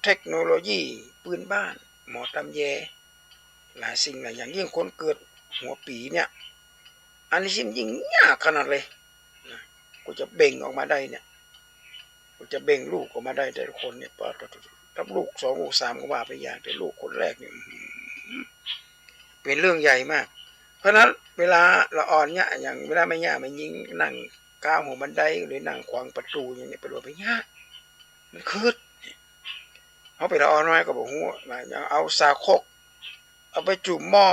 เทคโนโลยีปื้นบ้าน หมอต๋ำแย หลายสิ่งหลายอย่าง ยิ่งคนเกิดหัวปี๋เนี่ย อันนี้ยิ่งยากขนาดเลยนะ กว่าจะเบ่งออกมาได้เนี่ย กว่าจะเบ่งลูกออกมาได้แต่ละคนเนี่ย ปะ ถ้าลูกสองลูกสามก็ว่าไปอย่าง แต่ลูกคนแรกเนี่ย อื้อหือ เป๋นเรื่องใหญ่มาก เพราะฉะนั้นเวลาละอ่อนเนี่ย อย่างเวลาแม่ย่าแม่ญิงนั่งคาหัวบันไดหรือนั่งขวางประตู๋อย่างเนี้ย เป๋นว่าไปเนี่ย มันขึด เฮาเป๋นละอ่อนน้อยก็บ่ฮู้ว่า เอาสาโคก เอาไปจุ่มหม้อ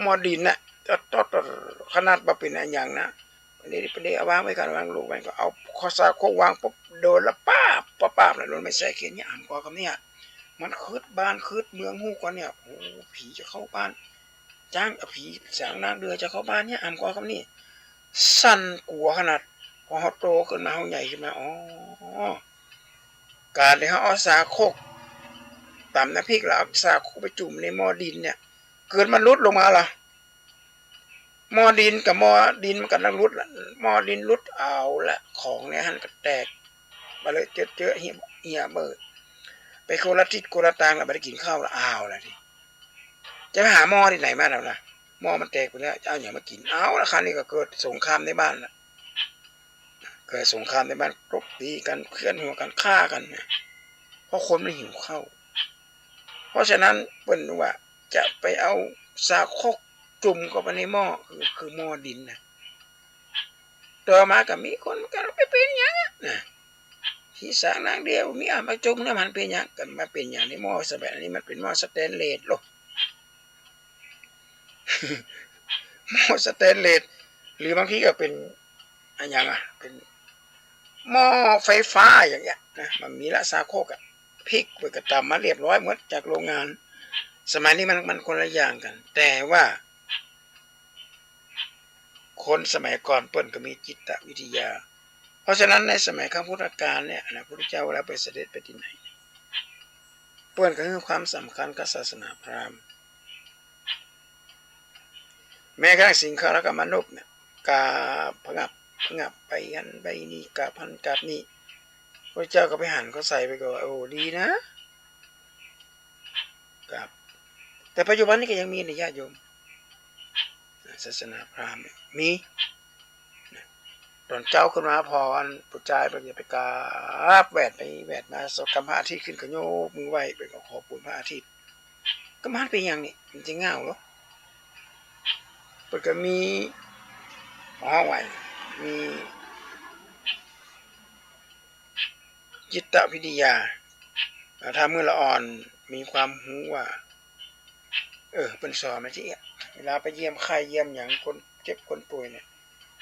หม้อดินน่ะ ตอดๆ ขนาดบ่เป๋นอะหยังนะ เป๋นเป๋นเอาวางไว้ก่อน วางลูกไว้ก็เอาสาโคกวางปุ๊บ โดนละป๊าบ ป๊าบ ป๊าบ แล้วโดนไม้แส้เขียนเนี่ย อ่านกว่ากำเนี่ย หม มันกึ๊ดบ้านกึ๊ดเมืองฮู้ก่อนเนี่ย โอ้ ผีจะเข้าบ้าน จ๊าง ผีสางนางเดือจะเข้าบ้านเนี่ย อ่ำก่อกำนี้ สั่นกั๋วขนาด พอเฮาโตขึ้นมา เฮาใหญ่ขึ้นมา อ๋อ ก๋านตี้เฮาเอาสาโครกต๋ำน้ำพริก แล้วเอาสาโครกไปจุ่มในหม้อดินเนี่ย เกิดมันหลุดลงมาละ หม้อดินกับหม้อดินมันก็ต้องหลุดละ หม้อดินหลุด เอาละ ของในหั้นก็แตกไปเลย เจอะเจอะ เหี่ย เหี่ยเบ้อ ไปคนละทิศคนละตางละ บ่ได้กิ๋นข้าวละ เอาละทีนี้ จะไปหาหม้อตี้ไหนมาแล้วล่ะ หม้อมันแตกไปแล้ว จะเอาหยังมากิ๋น เอาละ คราวนี้ก็เกิดสงครามในบ้านละ เกิดสงครามในบ้าน ตบตีกั๋น เฆื่อนหัวกั๋น ฆ่ากั๋นเนี่ย เพราะคนมันหิวข้าว เพราะฉะนั้นเปิ้นว่าจะไปเอาสาโครกจุ่มเข้าไปในหม้อ คือ คือหม้อดินนะ ต่อมาก็มีคนก็ไปเป๋นหยังอะนะ ผีสางนางเดือมี เอามาจุ่มน้ำมันเป๋นหยัง ก็มาเป๋นหยังในหม้อ สมัยนี้มันเป๋นหม้อสแตนเลสโลด หม้อสแตนเลส หรือบางทีก็เป๋นอะหยังอะ เป๋นหม้อไฟฟ้าอย่างเงี้ยนะ มันมีละสาโครกอะ พริกเปิ้นก็ต๋ำมาเรียบร้อยหมดจากโรงงาน สมัยนี้มัน มันคนละอย่างกั๋น แต่ว่า คนสมัยก่อนเปิ้นก็มีจิตวิทยา เพราะฉะนั้นในสมัยครั้งพุทธกาลเนี่ยนะ พุทธเจ้าเวลาไปเสด็จไปตี้ไหน เปิ้นก็หื้อความสำคัญกับศาสนาพราหมณ์ แม้กระทั่งสิงคารกมานพเนี่ย กาบผงับผงับไปหั้นไปนี่ กาบหั้นกาบนี่ พุทธเจ้าก็ไปหันเขาใส่ไปก็ว่า โอ้ ดีนะ ครับ แต่ปัจจุบันนี้ก็ยังมีนะญาติโยม ศาสนาพราหมณ์เนี่ยมี ต๋อนเจ๊าขึ้นมา พออันผู้จายเปิ้นจะไปกราบแหวดไปแหวดมา สองสามพระอาทิตย์ขึ้นก็ยกมือไหว้ เปิ้นก็ขอปูนพระอาทิตย์ ก็มันเป๋นหยังนี่ มันจะเหงาเหรอ เปิ้นก็มี อ๋อ ไหว มี จิตวิทยา อ่า ถ้าเมื่อละอ่อนมีความฮู้ว่า เออ เปิ้นสอนมาตี้อะ เวลาไปเยี่ยมไข้เยี่ยมหยังคนเจ็บคนป่วยเนี่ย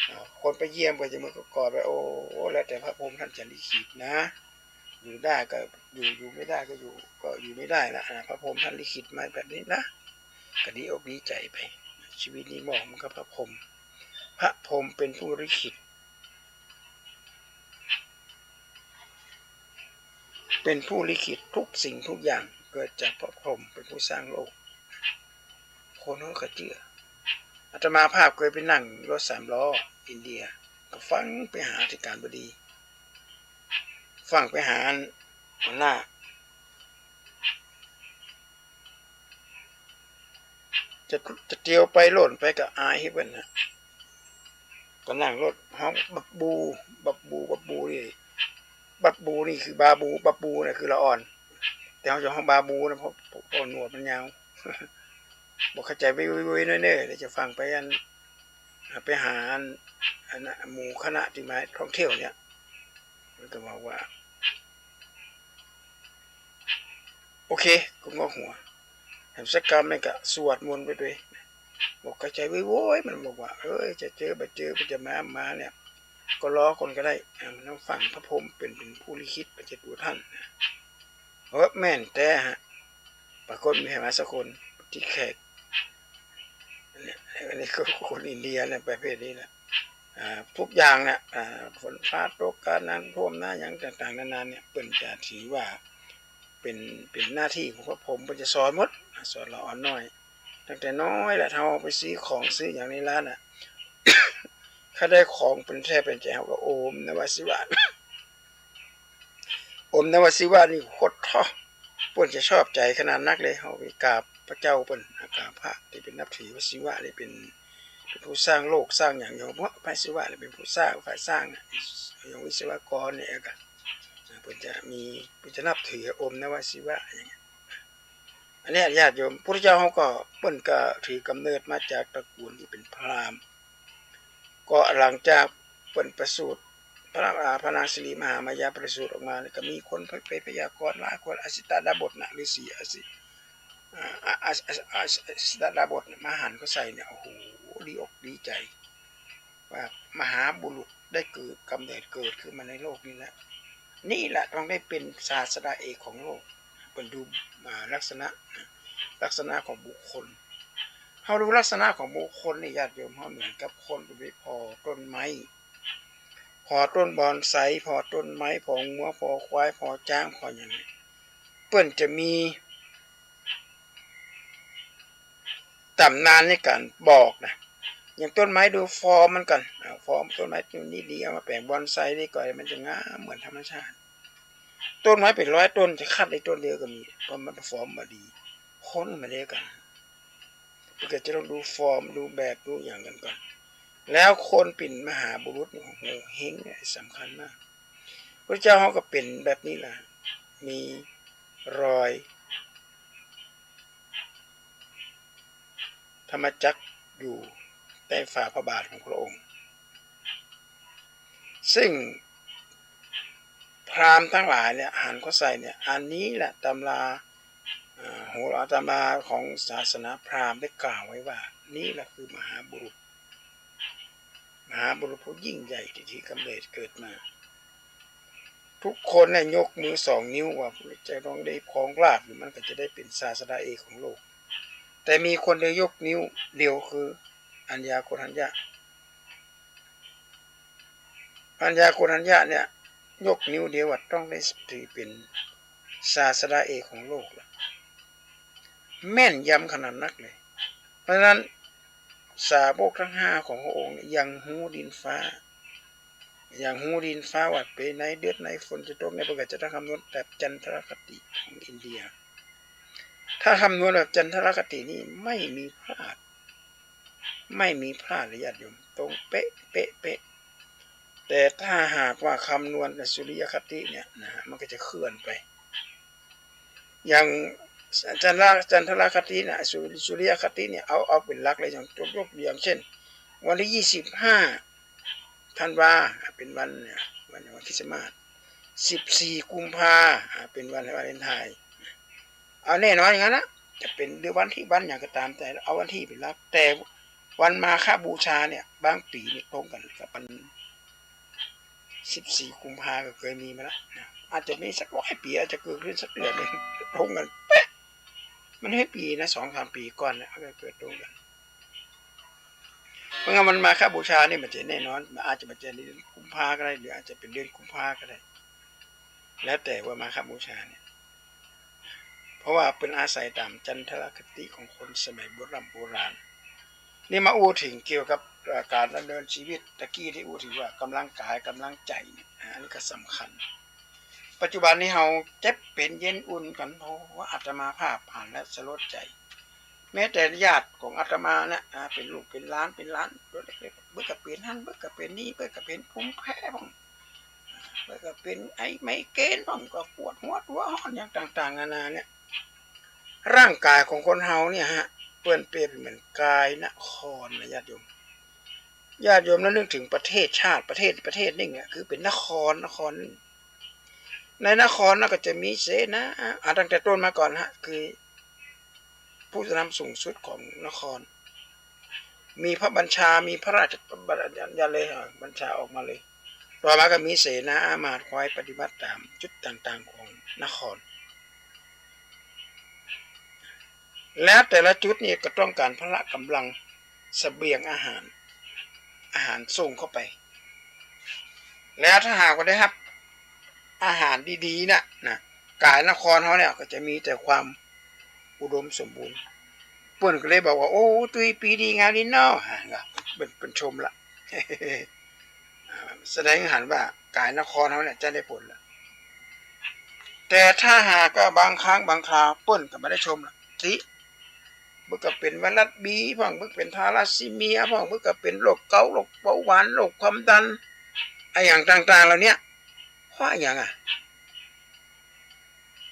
อ่า คนไปเยี่ยมก็จะมือกอดๆ ไว้ โอ้ แล้วแต่พระพรหมท่านจะลิขิตนะ อยู่ได้ก็อยู่ อยู่ไม่ได้ก็อยู่ ก็อยู่ไม่ได้ละ อ่า พระพรหมท่านลิขิตมาแบบนี้นะ ก็ดีอกดีใจ๋ไป ชีวิตนี้มอบมันกับพระพรหม พระพรหมเป๋นผู้ลิขิต เป๋นผู้ลิขิตทุกสิ่งทุกอย่าง เกิดจากพระพรหมเป๋นผู้สร้างโลก คนเขาก็เจื้อ อาตมาภาพเกยไปนั่งรถสามล้ออินเดีย ก็ฟั่งไปหาอธิการบดี ฟั่งไปหาหัวหน้า จะ จะเตียวไปโล่นไปก็อายหื้อเปิ้นนะ ก็นั่งรถฮ้องบับบู บับบู บับบูนี่ บับบูนี่คือบาบู บับบูน่ะคือละอ่อน แต่เฮาจะฮ้องบาบูนะ เพราะ เพราะหนวดมันยาว บ่เข้าใจ๋ เว้ย เว้ย เว้ย เน้อ เน้อ เดี๋ยวจะฟั่งไปอัน ไปหาอัน อันน่ะ หมู่คณะตี้มาท่องเที่ยวเนี่ย มันก็บอกว่า โอเค ก็งอกหัว แถมสักกำนี่ก็สวดมนต์ไปด้วย บอกเข้าใจ๋ เว้ย เว้ย มันบอกว่า เอ้ย จะเจอบ่เจอ บ่จะมา มาเนี่ย ก็รอก่อนก็ได้ อ่า มันต้องฟั่งพระพรหมเป๋น เป๋นผู้ลิขิต บ่ใจ้ตั๋วท่านนะ เออ แม่นแต๊ฮะ ปรากฏมีใผมาสักคน ตี้แขก เนี่ย อันนี้คือคนอินเดียเนี่ย ประเภทนี้แหละ อ่า ทุกอย่างเนี่ย อ่า ฝนฟ้าตก การน้ำท่วม น้ำหยังต่างๆ นานาเนี่ย เปิ้นจะถือว่าเป๋น เป๋นหน้าตี้ของพระพรหม เปิ้นจะสอนหมด สอนละอ่อนน้อย ตั้งแต่น้อยแหละ ถ้าเฮาไปซื้อของซื้อหยังในร้านน่ะ ถ้าได้ของเป๋นแท้เป๋นใจ๋ เฮาก็โอมนมะศิวะ โอมนมะศิวะนี่โคตรเถาะ เปิ้นจะชอบใจ๋ขนาดนักเลย เฮาไปกราบพระเจ้าเปิ้น กราบพระตี้เปิ้นนับถือ พระศิวะนี่เป๋น เป๋นผู้สร้างโลกสร้างหยัง อย่างพระ พระศิวะนี่เป๋นผู้สร้าง ฝ่ายสร้างน่ะ อย่างวิศวกรเนี่ยก็ เปิ้นจะมี เปิ้นจะนับถือโอมนมะศิวะอย่างเงี้ย อันเนี้ยญาติโยม พุทธเจ้าเฮาก็ เปิ้นก็ถือกำเนิดมาจากตระกูลตี้เป๋นพราหมณ์ ก็หลังจากเปิ้นประสูติ พระ อ่า พระนางสิริมหามายาประสูติออกมาเนี่ย ก็มีคนไป ไปพยากรณ์หลายคน อสิตดาบสน่ะ ฤๅษีอสิ อ่า อ อ อ อ อสิตดาบสน่ะ มาหันเขาใส่เนี่ย โอ้โห ดีอกดีใจ๋ ว่ามหาบุรุษได้เกิด กำเนิดเกิดขึ้นมาในโลกนี้แล้ว นี่แหละต้องได้เป๋นศาสดาเอกของโลก เปิ้นดู อ่า ลักษณะ ลักษณะของบุคคล เฮาดูลักษณะของบุคคลนี่ ญาติโยม เฮาเหมือนกับคนไปผ่อต้นไม้ ผ่อต้นบอนไซ ผ่อต้นไม้ ผ่องัว ผ่อควาย ผ่อจ๊าง ผ่อหยัง เปิ้นจะมี ต๋ำนานในก๋านบอกนะ อย่างต้นไม้ดูฟอร์มมันก่อน อ่า ฟอร์มต้นไม้ต้นนี้ดี เอามาแป๋งบอนไซดีกว่า มันจะงามเหมือนธรรมชาติ ต้นไม้เป๋นร้อยต้น จะคัดได้ต้นเดียวก็มี เพราะมันฟอร์มบ่ดี คนบ่เหมือนกั๋น เปิ้นก็จะต้องดูฟอร์ม ดูแบบ ดูหยังกั๋นก่อน แล้วคนเป๋นมหาบุรุษนี่ โอ้โห เฮงเนี่ย สำคัญมาก พระเจ้าเฮาก็เป๋นแบบนี้แหละ มีรอย ธรรมจักรอยู่ใต้ฝ่าพระบาทของพระองค์ ซึ่งพราหมณ์ทั้งหลายเนี่ย หันเข้าใส่เนี่ย อันนี้แหละตำรา เอ่อ โหรา ตำราของศาสนาพราหมณ์ได้กล่าวไว้ว่า นี่แหละคือมหาบุรุษ มหาบุรุษผู้ยิ่งใหญ่ที่ถือกำเนิดเกิดมา ทุกคนเนี่ยยกมือสองนิ้วว่า พระเจ้าต้องได้ครองราชย์ มันก็จะได้เป๋นศาสดาเอกของโลก แต่มีคนเดียวยกนิ้วเดียว คืออัญญาโกณฑัญญะ อัญญาโกณฑัญญะเนี่ย ยกนิ้วเดียวว่าต้องได้ถือเป๋นศาสดาเอกของโลกละ แม่นยำขนาดนักเลย เพราะฉะนั้น สาวกทั้งห้าของพระองค์เนี่ย ยังฮู้ดินฟ้า ยังฮู้ดินฟ้าว่าปี๋ไหนเดือนไหนฝนจะตกเนี่ย เปิ้นก็จะต้องคำนวณแบบจันทรคติของอินเดีย ถ้าคำนวณแบบจันทรคตินี่ไม่มีพลาด ไม่มีพลาดเลยญาติโยม ตรงเป๊ะ เป๊ะ เป๊ะ แต่ถ้าหากว่าคำนวณแบบสุริยคติเนี่ยนะ มันก็จะเคลื่อนไป อย่างจันทร จันทรคตินะ สุ สุริยคติเนี่ย เอา เอาเป๋นหลักเลย อย่างยก ยก อย่างเช่น วันที่ยี่สิบห้าธันวา อ่ะ เป๋นวันเนี่ย วัน วันคริสต์มาส สิบสี่กุมภา อ่ะ เป๋นวันวาเลนไทน์ เอาแน่นอนอย่างนั้นนะ จะเป๋นเดือนวันที่วันหยังก็ต๋ามแต่ เอาวันที่เป๋นหลัก แต่วันมาฆบูชาเนี่ย บางปี๋นี่ตรงกั๋นกับวัน สิบสี่กุมภาก็เคยมีมาแล้วนะ อาจจะมีสักร้อยปี๋ อาจจะเกิดขึ้นสักเดือนหนึ่ง ตรงกั๋นเป๊ะ มันหลายปี๋นะ สองสามปี๋ก่อนนะ ก็เกิดตรงกั๋น เพราะงั้นวันมาฆบูชานี่มันจะแน่นอน มันอาจจะมาเจอเดือนกุมภาก็ได้ หรืออาจจะเป๋นเดือนกุมภาก็ได้ แล้วแต่ว่ามาฆบูชาเนี่ย เพราะว่าเปิ้นอาศัยต๋ามจันทรคติของคนสมัยโบร่ำโบราณ นี่มาอู้เถิงเกี่ยวกับ เอ่อ ก๋านดำเนินชีวิต ตะกี้ตี้อู้เถิงว่ากำลังกาย กำลังใจ๋เนี่ย อ่า อันนี้ก็สำคัญ ปัจจุบันนี้เฮาเจ็บเป๋นเย็นอุ่นกั๋น โอ้ อาตมาภาพอ่านแล้วสลดใจ๋ แม้แต่ญาติของอาตมาเนี่ย อ่า เป๋นลูกเป๋นหลาน เป๋นหลาน เปิ้นก็เป๋นหั้น เปิ้นก็เป๋นนี่ เปิ้นก็เป๋นภูมิแพ้บ้าง เปิ้นก็เป๋นไอไมเกรนบ้าง ก็ปวดหัว ตั๋วฮ้อน หยังต่างๆ นานาเนี่ย ร่างกายของคนเฮาเนี่ยฮะ เปิ้นเปรียบเหมือนกายนครนะญาติโยม ญาติโยมลองนึกเถิงประเทศชาติ ประเทศ ประเทศนึ่งอะ คือเป๋นนคร นครนึ่ง ในนครนั้นก็จะมีเสนา อ่ะ ตั้งแต่ต้นมาก่อนฮะ คือผู้นำสูงสุดของนคร มีพระบัญชา มีพระราชบัญญัติเลย อ่ะ บัญชาออกมาเลย ต่อมาก็มีเสนาอามาตย์คอยปฏิบัติต๋ามจุดต่างๆ ของนคร แล้วแต่ละจุดนี่ก็ต้องก๋านพละก๋ำลัง เสบียงอาหาร อาหารส่งเข้าไป แล้วถ้าหากว่าได้ฮับอาหารดีๆ น่ะ นะ กายนครเฮาเนี่ยก็จะมีแต่ความอุดมสมบูรณ์ เปิ้นก็เลยบอกว่า โอ้ ตุ้ยปีดีงามดีเนาะ อ่า เปิ้น เปิ้นชมละ แสดงหันว่ากายนครเฮาเนี่ยจะได้ผลละ แต่ถ้าหากว่าบางครั้งบางคราวเปิ้นก็บ่ได้ชมละ ติ เปิ้นก็เป๋นไวรัสบีพ่อง เปิ้นเป๋นทาลัสซีเมียพ่อง เปิ้นก็เป๋นโรคเกาต์ โรคเบาหวาน โรคความดัน อะหยังต่างๆ เหล่าเนี้ย เพราะอะหยังอะ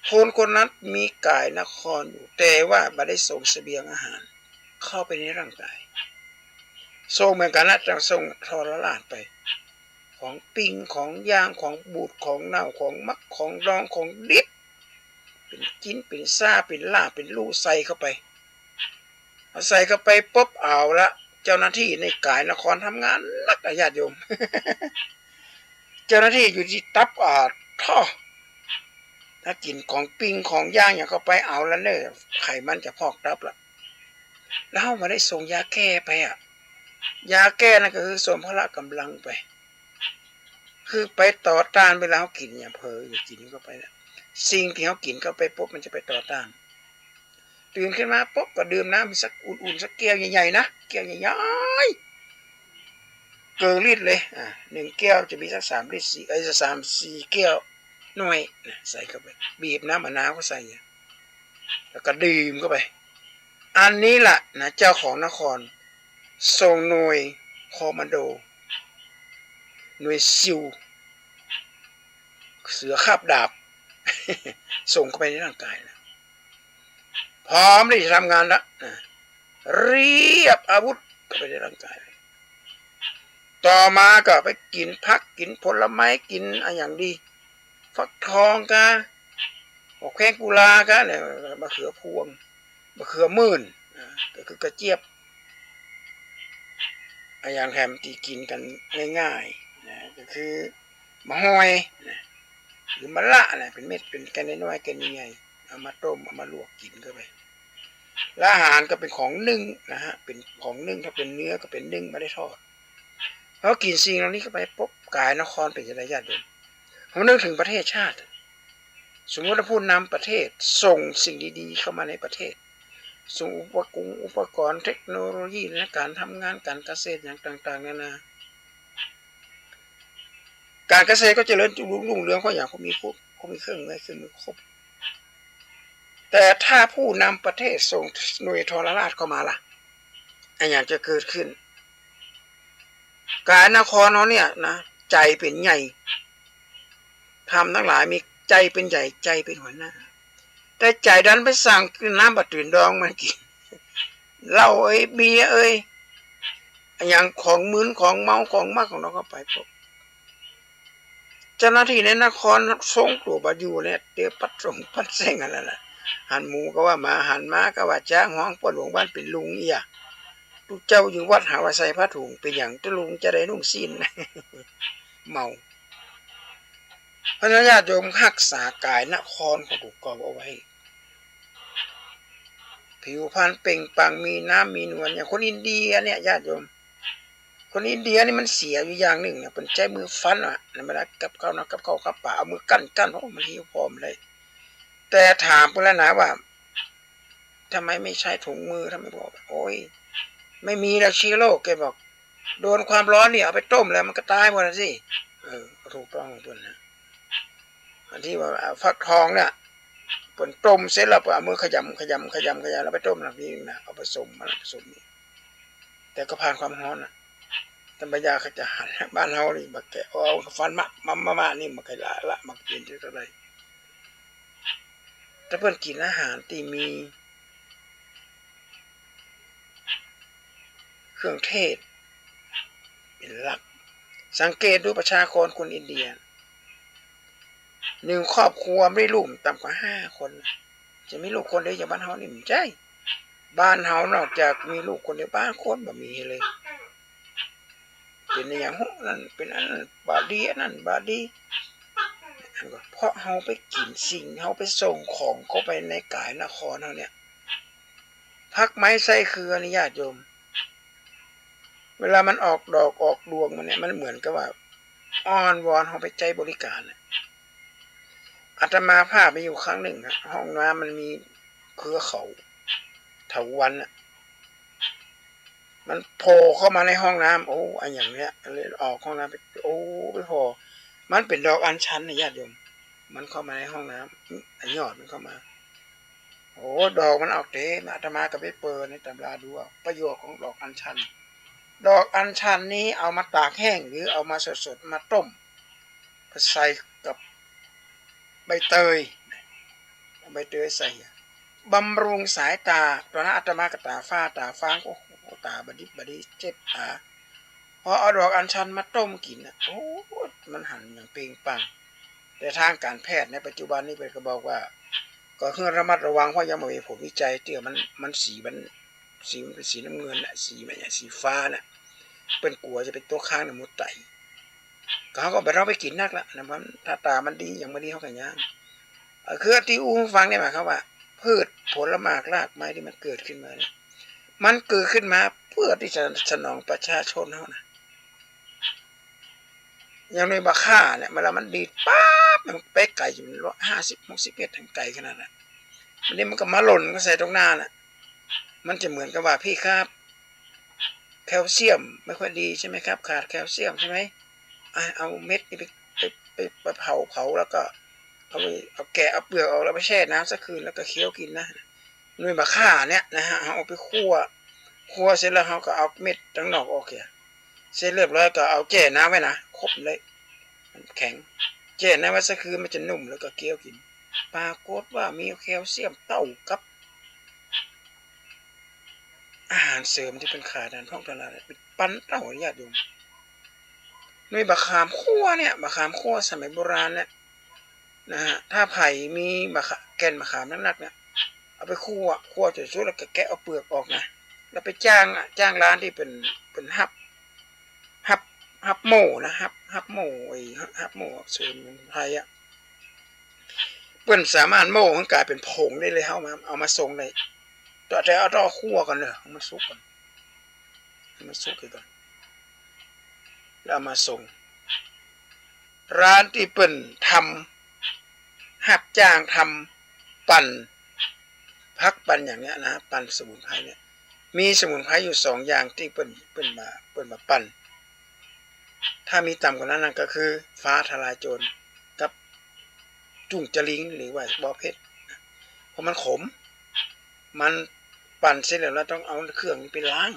คนคนนั้นมีกายนครอยู่ แต่ว่าบ่ได้ส่งเสบียงอาหารเข้าไปในร่างกาย ส่งเหมือนกั๋นนะ แต่ส่งทรราชไป ของปิ้ง ของย่าง ของบูด ของเน่า ของหมัก ของดอง ของดิบ เป๋นจิ๊น เป๋นซ่า เป๋นล่า เป๋นลู่ใส่เข้าไป เอาใส่เข้าไปปุ๊บ เอาละ เจ้าหน้าตี้ในกายนครทำงานหนักอะญาติโยม เจ้าหน้าตี้อยู่ตี้ตับ อ่า ท่อ ถ้ากิ๋นของปิ้งของย่างหยังเข้าไป เอาละเน่อ ไขมันจะพอกตับละ แล้วเฮาบ่ได้ส่งยาแก้ไปอะ ยาแก้นั่นก็คือส่งพละก๋ำลังไป คือไปต่อต้านเวลาเฮากิ๋นหยังเผลออยู่กิ๋นเข้าไปนะ สิ่งตี้เฮากิ๋นเข้าไปปุ๊บมันจะไปต่อต้าน ตื่นขึ้นมาปุ๊บก็ดื่มน้ำสักอุ่นๆ สักแก้วใหญ่ๆ นะ แก้วใหญ่ๆ เกินลิตรเลย อ่า หนึ่งแก้วจะมีสักสามลิตรสี่ เอ้ย สามสี่แก้ว น้อยนะ ใส่เข้าไป บีบน้ำมะนาวก็ใส่อะ แล้วก็ดื่มเข้าไป อันนี้ล่ะนะ เจ้าของนครส่งหน่วยคอมมานโด หน่วยซิล เสือคาบดาบ ส่งเข้าไปในร่างกายนะ พร้อมที่จะทำงานละนะ เรียบอาวุธเข้าไปในร่างกาย ต่อมาก็ไปกิ๋นผัก กิ๋นผลไม้ กิ๋นอะหยังดี ฟักทองกา หมากแข้งกุลากาเนี่ย มะเขือพวง มะเขือมื่น อ่า ก็คือกระเจี๊ยบ อะหยังแหมตี้กิ๋นกั๋นง่ายๆ นะ ก็คือหมากฮอยนะ หรือมะละนะ เป๋นเม็ด เป๋นแก่นน้อยๆ แก่นใหญ่ๆ เอามาต้ม เอามาลวกกิ๋นเข้าไป แล้วอาหารก็เป๋นของนึ่งนะฮะ เป๋นของนึ่ง ถ้าเป๋นเนื้อก็เป๋นนึ่ง บ่ได้ทอด พอกิ๋นสิ่งเหล่านี้เข้าไปปุ๊บ ก๋ายนครเป๋นจะไดญาติโยม เฮานึกเถิงประเทศชาติ สมมุติว่าผู้นำประเทศส่งสิ่งดีๆ เข้ามาในประเทศ ส่งอุปกรณ์ อุปกรณ์เทคโนโลยีในก๋านทำงานก๋านเกษตรหยังต่างๆ นานา ก๋านเกษตรก็เจริญรุ่งเรือง เพราะหยัง เพราะมีครบ เพราะมีเครื่องไม้เครื่องมือครบ แต่ถ้าผู้นำประเทศส่งหน่วยทรราชเข้ามาล่ะ อะหยังจะเกิดขึ้น ก๋ายนครเฮาเนี่ยนะ ใจ๋เป๋นใหญ่ ธรรมทั้งหลายมีใจ๋เป๋นใหญ่ ใจ๋เป๋นหัวหน้า แต่ใจ๋ดันไปสั่งน้ำบ่าตื่นดองมากิ๋น เหล้าเอ่ย เบียร์เอ่ย อะหยังของมึน ของเมา ของมัก ของเนาเข้าไปปุ๊บ เจ้าหน้าตี้ในนครทรงตั๋วบ่อยู่เนี่ย เตียวปัดส่งปัดเส้งอันนั้นแหละ หันหมู่ก็ว่าหมา หันหมาก็ว่าจ๊าง ฮ้องป้อหลวงบ้านเป๋นลุงเอี้ย ตุ๊เจ้าอยู่วัดหาว่าใส่ผ้าถุง เป๋นหยังตุ๊ลุงจะได้นุ่งสิ้น เมา เพราะฉะนั้นญาติโยมฮักษาก๋ายนครของตั๋วเก่าเอาไว้ ผิวพรรณเปล่งปลั่ง มีน้ำมีนวล อย่างคนอินเดียเนี่ยญาติโยม คนอินเดียนี่มันเสียอยู่อย่างนึ่งนะ เปิ้นใจ๊มือฟันอะ ในเวลากับข้าวนะ กับข้าวกับป๋า เอามือกั้นๆ โอ้ มันหิวพร้อมเลย แต่ถามเปิ้นแล้วนะว่า ทำไมไม่ใช้ถุงมือ ทำไมบอก โอ้ย ไม่มีแล้วเชื้อโรค แกบอก โดนความร้อนนี่เอาไปต้มแล้วมันก็ต๋ายหมดแล้วสิ เออ ก็ถูกต้องของเปิ้นนะ อันตี้ว่า อ่า ฟักทองเนี่ย เปิ้นต้มเสร็จแล้วเปิ้นเอามือขยำ ขยำ ขยำ ขยำ แล้วไปต้มน้ำพริกนะ เอาผสม มาผสมนี่ แต่ก็ผ่านความฮ้อนน่ะ แต่บ่าอยากจะหัน บ้านเฮานี่บ่แกะ เอาฟันมะ มะ มะ มะ นี่บ่เคยละ ละ บ่กิ๋นจักเท่าใด แต่เปิ้นกิ๋นอาหารตี้มี เครื่องเทศเป๋นหลัก สังเกตดูประชากรคนอินเดีย นึ่งครอบครัวมีลูกต่ำกว่าห้าคน จะมีลูกคนเดียวอย่างบ้านเฮานี่บ่ใจ้ บ้านเฮานอกจากมีลูกคนเดียวบางคนบ่มีเลย เป๋นอะหยัง นั่นเป๋นอันนั้นบ่ดี อันนั้นบ่ดี เพราะเฮาไปกิ๋นสิ่ง เฮาไปส่งของเข้าไปในก๋ายนครเฮาเนี่ย ผักไม้ไส้เฮือนี่ญาติโยม เวลามันออกดอกออกดวงมาเนี่ย มันเหมือนกับว่าอ้อนวอนเฮาไปใจ๊บริการน่ะ อาตมาภาพมีอยู่ครั้งนึ่งอะ ห้องน้ำมันมีเครือเขาเถาวัลย์อะ มันโผล่เข้ามาในห้องน้ำ โอ้ อะหยังเนี่ย เลยออกห้องน้ำไป โอ้ ไปผ่อ มันเป๋นดอกอัญชันนะญาติโยม มันเข้ามาในห้องน้ำ อะ ยอดมันเข้ามา โอ้ ดอกมันออกเต๋ม อาตมาก็ไปเปิดในต๋ำราดูอะ ประโยชน์ของดอกอัญชัน ดอกอัญชันนี้เอามาตากแห้ง หรือเอามาสดๆ มาต้ม ใส่กับใบเตย ใบเตยใส่อะ บำรุงสายต๋า ต๋อนนั้นอาตมาก็ต๋าฝ้าต๋าฟาง โอ้โห ต๋าบ่ดีบ่ดี เจ็บต๋า พอเอาดอกอัญชันมาต้มกิ๋นน่ะ โอ้ มันหันอย่างเปล่งปลั่ง แต่ทางการแพทย์ในปัจจุบันนี้เปิ้นก็บอกว่า ก็คือระมัดระวัง เพราะยังบ่มีผลวิจัยเตื้อ มัน มันสีมัน สีมันเป๋นสีน้ำเงินน่ะ สีมันเนี่ย สีฟ้าน่ะ เปิ้นกั๋วจะเป๋นตกค้างในมดไต ก็เฮาก็บ่ต้องไปกิ๋นนักละนะ มัน ถ้าต๋ามันดี ยังบ่ดีเฮาก็ย่าง คือตี้อู้ฟังเนี่ยหมายความว่า พืชผลหมากรากไม้ตี้มันเกิดขึ้นมาเนี่ย มันเกิดขึ้นมาเปื้อตี้จะสนองประชาชนเฮานะ อย่างในบ่าข่าเนี่ย เวลามันดีดปั๊บ มันไปไก๋อยู่ห้าสิบ หกสิบเมตร ตังไก๋ขนาดนั้น อันนี้มันก็มาหล่นก็ใส่ตรงหน้าน่ะ มันจะเหมือนกับว่า "พี่ครับ แคลเซียมไม่ค่อยดีใช่ไหมครับ ขาดแคลเซียมใช่ไหม อ่ะ เอาเม็ดนี้ไป ไป ไป ไปเผา เผาแล้วก็เอาไป เอาแกะเอาเปลือกออกแล้วไปแช่น้ำสักคืนแล้วก็เคี้ยวกินนะ" หน่วยบ่าข่าเนี่ยนะฮะ เอาไปคั่ว คั่วเสร็จแล้วเฮาก็เอาเม็ดตังนอกออกเหีย เสร็จเรียบร้อยก็เอาแจ้น้ำไว้นะ คบเลย มันแข็ง แจ้น้ำไว้สักคืนมันจะนุ่มแล้วก็เคี้ยวกิน ปรากฏว่ามีแคลเซียมเต้ากับ อาหารเสริมตี้เปิ้นขายต๋ามท้องตลาดเนี่ย เป๋นปันเต้า ญาติโยม หน่วยบ่าข่าคั่วเนี่ย บ่าข่าคั่วสมัยโบราณเนี่ยนะฮะ ถ้าใผมีบ่าข่า แก่นบ่าข่านักๆ เนี่ย เอาไปคั่ว คั่วจ๋นสุกแล้วก็แกะเอาเปลือกออกนะ แล้วไปจ้างอะ จ้างร้านตี้เปิ้น เปิ้นฮับ ฮับ ฮับโม่นะ ฮับ ฮับโม่ ไอ้ ฮับโม่สมุนไพรอะ เปิ้นสามารถโม่หื้อกลายเป๋นผงได้เลย เฮามา เอามาส่งได้ แต่ แต่เอาต้องคั่วก่อนเนาะ ให้มันสุกก่อน ให้มันสุกก่อน แล้วเอามาส่ง ร้านตี้เปิ้นทำ ฮับจ้างทำปั่นผักปั่นอย่างเนี้ยนะ ปั่นสมุนไพรเนี่ย มีสมุนไพรอยู่สองอย่างตี้เปิ้น เปิ้นมา เปิ้นมาปั่น ถ้ามีต่ำกว่านั้นน่ะก็คือฟ้าทะลายโจรกับจุ่งจาลิงหรือว่าบ่อเพชร เพราะมันขม มันปั่นเสร็จแล้วเราต้องเอาเครื่องนี้ไปล้าง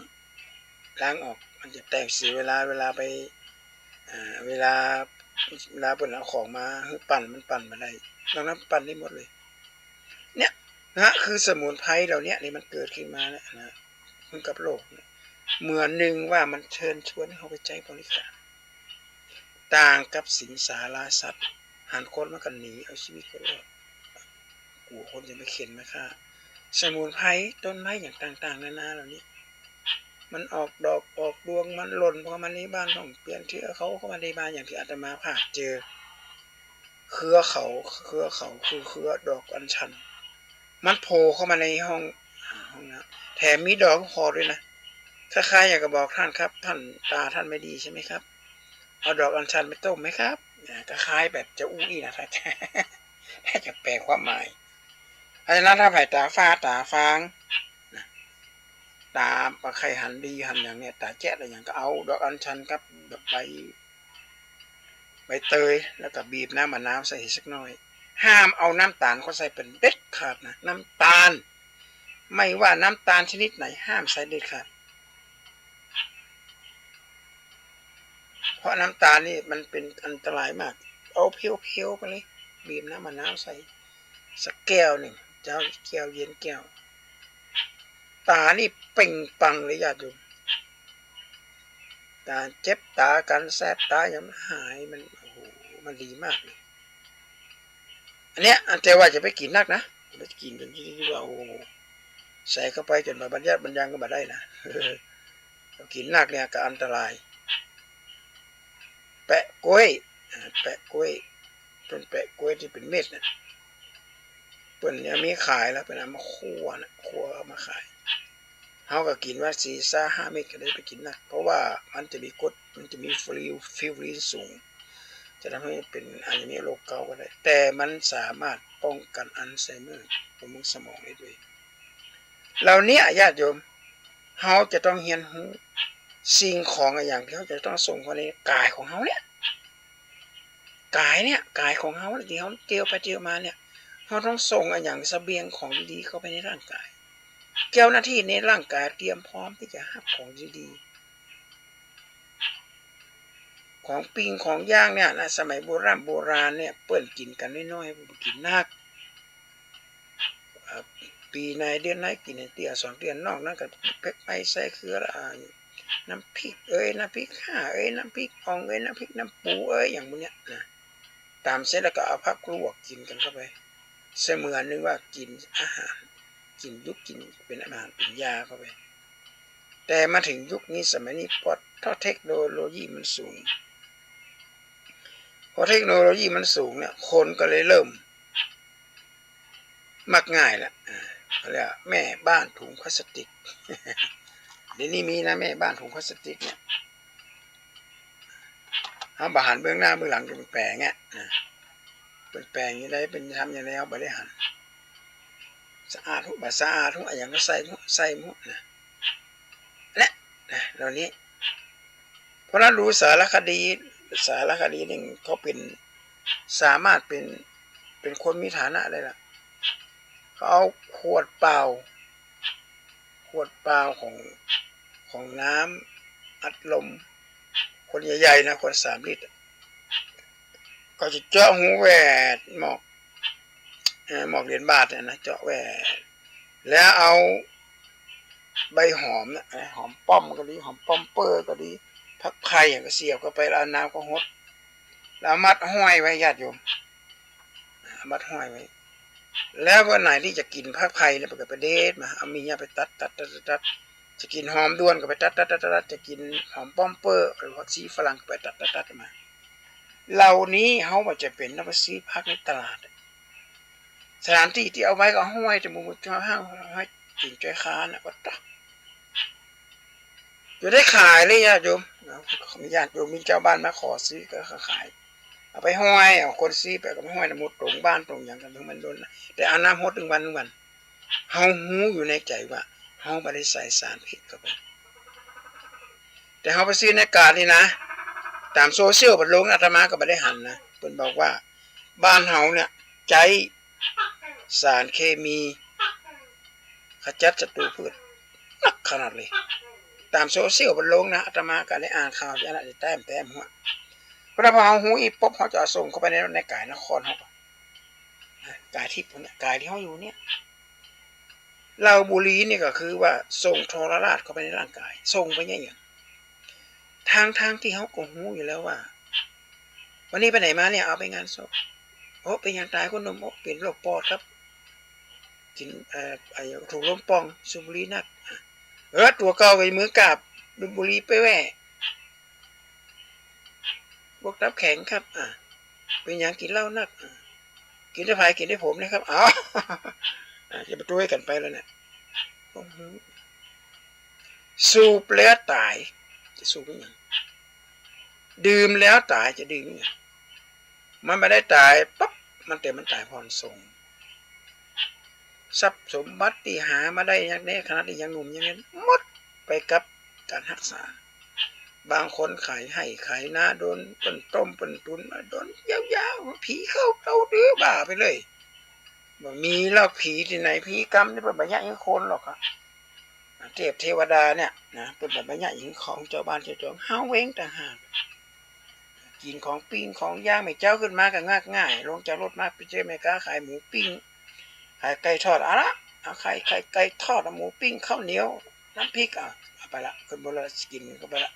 ล้างออก มันจะแตกเสียเวลา เวลาไป อ่า เวลา เวลาเปิ้นเอาของมาหื้อปั่น มันปั่นบ่ได้ นอกนั้นปั่นได้หมดเลย เนี่ยนะ คือสมุนไพรเหล่าเนี้ยนี่มันเกิดขึ้นมาเนี่ยนะ เหมือนกับโลกเนี่ย เหมือนหนึ่งว่ามันเชิญชวนให้เฮาไปใจ๊บริการ ต่างกับสิงสาราสัตว์ หันคนมันก็หนีเอาชีวิตคนรอด กั๋วคนจะมาเข็นมาฆ่า สมุนไพรต้นไม้อย่างต่างๆ นานาเหล่านี้ มันออกดอกออกดวง มันหล่นเข้ามาในบ้านของเปื้อน เทื่อเขาเข้ามาในบ้าน อย่างตี้อาตมาผ่านเจอ เครือเขา เครือเขาคือเครือดอกอัญชัน มันโผล่เข้ามาในห้อง ห้องน้ำ แถมมีดอกคอด้วยนะ คล้ายๆ อย่างกับบอก "ท่านครับ ท่าน ตาท่านไม่ดีใช่ไหมครับ เอาดอกอัญชันไปต้มไหมครับ" อ่า คล้ายๆ แบบจะอู้อี้นะ ถ้าจะ ถ้าจะแปลความหมาย เพราะฉะนั้นถ้าใผต๋าฝ้าต๋าฟางนะ ต๋าบ่ใค่หันดีหันอย่างเนี้ย ต๋าแจ๊ะอะไรอย่างก็เอาดอกอัญชันกับดอกใบ ใบเตย แล้วก็บีบน้ำมะนาวใส่สักหน่อย ห้ามเอาน้ำตาลเข้าใส่เป๋นเด็ดขาดนะ น้ำตาล ไม่ว่าน้ำตาลชนิดไหน ห้ามใส่เด็ดขาด เพราะน้ำตาลนี่มันเป๋นอันตรายมาก เอาเพียวๆ ไปเลย บีบน้ำมะนาวใส่สักแก้วหนึ่ง เจ้า แก้วเย็นแก้ว ต๋านี่เป่งปลังเลยญาติโยม ต๋าเจ็บต๋า ก๋านแสบต๋าอย่างมันหาย มัน โอ้โห มันดีมากเลย อันเนี้ย แต่ว่าจะไปกิ๋นนักนะ ไปกิ๋นจนตี้ว่า โอ้โห ใส่เข้าไปจ๋นบ่าบรรยัดบรรยังก็บ่ได้นะ กิ๋นนักเนี่ยก็อันตราย แปะก๊วย อ่า แปะก๊วย ต้นแปะก๊วยตี้เป๋นเม็ดน่ะ เปิ้นยังมีขายแล้ว เปิ้นเอามาคั่วน่ะ คั่วเอามาขาย เฮาก็กิ๋นวันสี่ซะห้าเม็ดก็ได้ ไปกิ๋นนัก เพราะว่ามันจะมีกรด มันจะมี fibril- fibrillin สูง จะทำให้เป๋นอาจจะมีโรคเกาต์ก็ได้ แต่มันสามารถป้องกันอัลไซเมอร์ บำรุงสมองได้ด้วย เหล่าเนี้ยญาติโยม เฮาจะต้องเฮียนฮู้ สิ่งของอะหยังตี้เฮาจะต้องส่งเข้าในก๋ายของเฮาเนี่ย ก๋ายเนี่ย ก๋ายของเฮาเนี่ย ตี้เฮาเตียวไปเตียวมาเนี่ย เฮาต้องส่งอะหยัง เสบียงของดีๆ เข้าไปในร่างก๋าย เจ้าหน้าตี้ในร่างก๋ายเตรียมพร้อมตี้จะฮับของดีๆ ของปิ้งของย่างเนี่ยนะ สมัยโบร่ำโบราณเนี่ย เปิ้นกิ๋นกั๋นน้อยๆ บ่กิ๋นนัก เอ่อ ปี๋ไหนเดือนไหนกิ๋นเตื้อสองเตื้อ นอกนั้นก็เพ็กใบใส่เกลือละ อ่า น้ำพริกเอย น้ำพริกข่าเอย น้ำพริกอ่องเอย น้ำพริกน้ำปูเอย อย่างพวกเนี้ยนะ ต๋ามเสร็จแล้วก็เอาผักลวกกิ๋นกั๋นเข้าไป เสมือนหนึ่งว่ากิ๋นอาหาร กิ๋นยุกกิ๋นเป๋นอาหารเป๋นยาเข้าไป แต่มาเถิงยุคนี้สมัยนี้ พอเทคโนโลยีมันสูง พอเทคโนโลยีมันสูงเนี่ย คนก็เลยเริ่ม มักง่ายละ อ่า เขาเรียกว่าแม่บ้านถุงพลาสติก เดี๋ยวนี้มีนะ แม่บ้านถุงพลาสติกเนี่ย เฮาบ่หันเบื้องหน้าเบื้องหลังจะเปิ้นแป๋งอะ นะ เปิ้นแป๋งอย่างใด เปิ้นทำอย่างใด เฮาบ่ได้หัน สะอาดฮู้ บ่สะอาดฮู้ อะหยังก็ใส่ฮู้ ใส่ฮู้นะ และ นะ เหล่านี้ เพราะฉะนั้นดูสารคดี สารคดีนี่เขาเป๋น สามารถเป๋น เป๋นคนมีฐานะได้ละ เขาเอาขวดเปล่า ขวดเปล่าของ ของน้ำอัดลม ขวดใหญ่ๆ นะ ขวดสามลิตรอะ เขาจะเจาะหูแหวดหมอก เอ่อ หมอกเหรียญบาทเนี่ยนะ เจาะแหวด แล้วเอาใบหอมเนี่ย หอมป้อมก็ดี หอมป้อมเปอร์ก็ดี ผักไผ่ก็เสียบเข้าไป แล้วเอาน้ำก็หด แล้วเอามัดห้อยไว้ ญาติโยม เอามัดห้อยไว้ แล้ววันไหนตี้จะกิ๋นผักไผ่เนี่ย เปิ้นก็ไปเด็ดมา เอามีดเนี่ยไปตัด ตัด ตัด ตัด ตัด จะกิ๋นหอมด้วนก็ไปตัด ตัด ตัด ตัด ตัด จะกิ๋นหอมป้อมเปอร์ หรือผักชีฝรั่งก็ไปตัด ตัด ตัดมา เหล่านี้เฮาบ่จะเป๋นต้องไปซื้อผักในตลาด สถานตี้ตี้เอาไว้ก็ห้อยแต่หมู่เจ้าห้าง ห้อยติ่งจ้อยคานน่ะ ว่าตะ จะได้ขายเลยญาติโยม ญาติโยมมีเจ้าบ้านมาขอซื้อก็ขาย เอาไปห้อย เอาคนซื้อไปก็ไปห้อยในหมู่ตงบ้านตงหยังกั๋น เถิงมันล้นนะ แต่เอาน้ำหดตึงวันตึงวัน เฮาฮู้อยู่ในใจ๋ว่าเฮาบ่ได้ใส่สารพิษเข้าไป แต่เฮาไปซื้อในกาดนี่นะ ต๋ามโซเชียลเปิ้นลง อาตมาก็บ่ได้หันนะ เปิ้นบอกว่าบ้านเฮาเนี่ยใจ๊สารเคมีขจัดศัตรูพืชนักขนาดเลย ต๋ามโซเชียลเปิ้นลงนะ อาตมาก็ได้อ่านข่าวอย่างนั้น ได้แต้มแต้มหัว เพราะฉะนั้นพอเฮาฮู้อี้ปุ๊บ เฮาจะเอาส่งเข้าไปใน ในก๋ายนครเฮา ก๋ายทิพย์พวกเนี่ย ก๋ายตี้เฮาอยู่เนี่ย เหล้าบุหรี่นี่ก็คือว่าส่งทรราชเข้าไปในร่างกาย ส่งไปเนี่ย อย่าง ทั้งๆ ตี้เฮาก็ฮู้อยู่แล้วว่า วันนี้ไปไหนมาเนี่ย เอาไปงานศพ โอ้ เป๋นหยังต๋าย คนหนุ่ม โอ้ เป๋นโรคปอดครับ กิ๋น เอ่อ ไอ้ ถูกลมป่อง สูบบุหรี่นัก เออ ตั๋วเก่าก็เหมือนกับดูดบุหรี่ไปแว่ พวกตับแข็งครับ อ่ะ เป๋นหยังกิ๋นเหล้านัก อ่ะ กิ๋นแต่ไผ กิ๋นแต่ผมนะครับ อ้าว อ่ะ จะไปตวยกั๋นไปแล้วเนี่ย สูบแล้วต๋าย จะสูบเป๋นหยัง ดื่มแล้วต๋าย จะดื่มเป๋นหยัง มันบ่ได้ต๋ายปั๊บ มันแต่มันต๋ายผ่อนส่ง ทรัพย์สมบัติตี้หามาได้อย่างนี้ ขนาดตี้ยังหนุ่มอย่างนี้ หมดไปกับก๋านฮักษา บางคนขายไฮ่ขายนา โดนเปิ้นต้มเปิ้นตุนมา โดนยาวๆ ผีเข้าเต้าดื้อบ้าไปเลย บ่มีหรอกผีตี้ไหน ผีกำนี่เปิ้นบ่ยะหื้อคนหรอกครับ เทพเทวดาเนี่ยนะ เปิ้นบ่ยะหื้อของเจ้าบ้านเจ้าจอง ฮาเว้งต่างหาก กิ๋นของปิ้งของย่าง แม่เจ๊าขึ้นมาก็งากง่าย ลงจากรถมาไปเจอแม่ก๊าขายหมูปิ้ง ขายไก่ทอด เอาละ เอาไข่ ไข่ ไก่ทอด เอาหมูปิ้ง ข้าวเหนียว น้ำพริก อ่ะ เอาไปละ ขึ้นบนรถกิ๋นก็ไปละ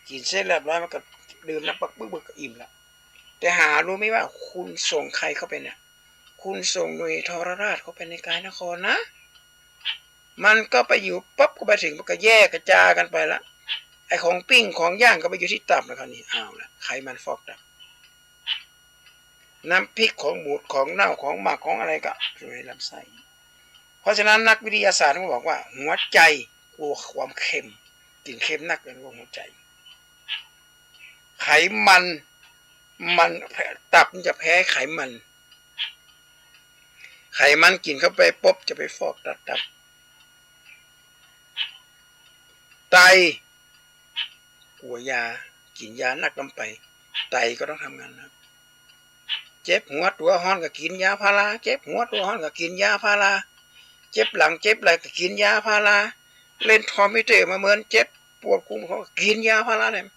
กิ๋นเสร็จเรียบร้อย มันก็ดื่มน้ำปักบึกๆ ก็อิ่มละ แต่หารู้ไหมว่าคุณส่งใครเข้าไปเนี่ย คุณส่งหน่วยทรราชเข้าไปในก๋ายนครนะ มันก็ไปอยู่ปั๊บ ก็ไปเถิง มันก็แยกกระจายกั๋นไปละ ไอ้ของปิ้งของย่างก็ไปอยู่ตี้ตับแล้วคราวนี้ เอาละ ไขมันฟอกตับ น้ำพริกของบูดของเน่าของหมักของอะไรก็อยู่ในลำไส้ เพราะฉะนั้นนักวิทยาศาสตร์เขาบอกว่าหัวใจ๋กลัวความเค็ม กิ๋นเค็มนักเลย กลัวหัวใจ๋ ไขมัน มัน ตับมันจะแพ้ไขมัน ไขมันกิ๋นเข้าไปปุ๊บจะไปฟอกตัดตับ ไต กลัวยา กิ๋นยานักเกินไป ไตก็ต้องทำงานหนัก เจ็บหัวตั๋วฮ้อนก็กิ๋นยาพารา เจ็บหัวตั๋วฮ้อนก็กิ๋นยาพารา เจ็บหลังเจ็บไหล่ก็กิ๋นยาพารา เล่นคอมพิวเตอร์มาเมินเจ็บปวดกุมเขาก็กิ๋นยาพาราเนี่ย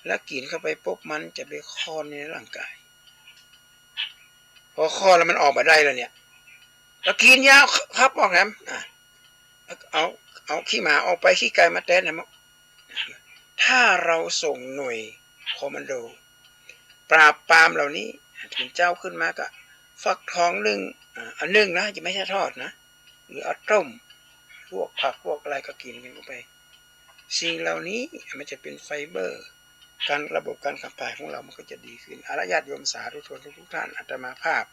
แล้วกิ๋นเข้าไปปุ๊บมันจะไปคลอนในร่างกาย พอคลอนแล้วมันออกมาได้แล้วเนี่ย ก็กิ๋นยาขับออกแถม อ่ะ เอา เอาขี้หมาออกไป ขี้ไก่มาแตนแถม ถ้าเราส่งหน่วยคอมมานโด ปราบปรามเหล่านี้ เถิงเจ๊าขึ้นมาก็ฟักทองนึ่ง อ่า เอานึ่งนะ จะไม่ใช่ทอดนะ หรือเอาต้ม ลวกผักลวกอะไรก็กิ๋นกั๋นเข้าไป สิ่งเหล่านี้มันจะเป๋นไฟเบอร์ การ ระบบการขับถ่ายของเรามันก็จะดีขึ้น เอาละญาติโยมสาธุชนทุกๆ ท่าน อาตมาภาพ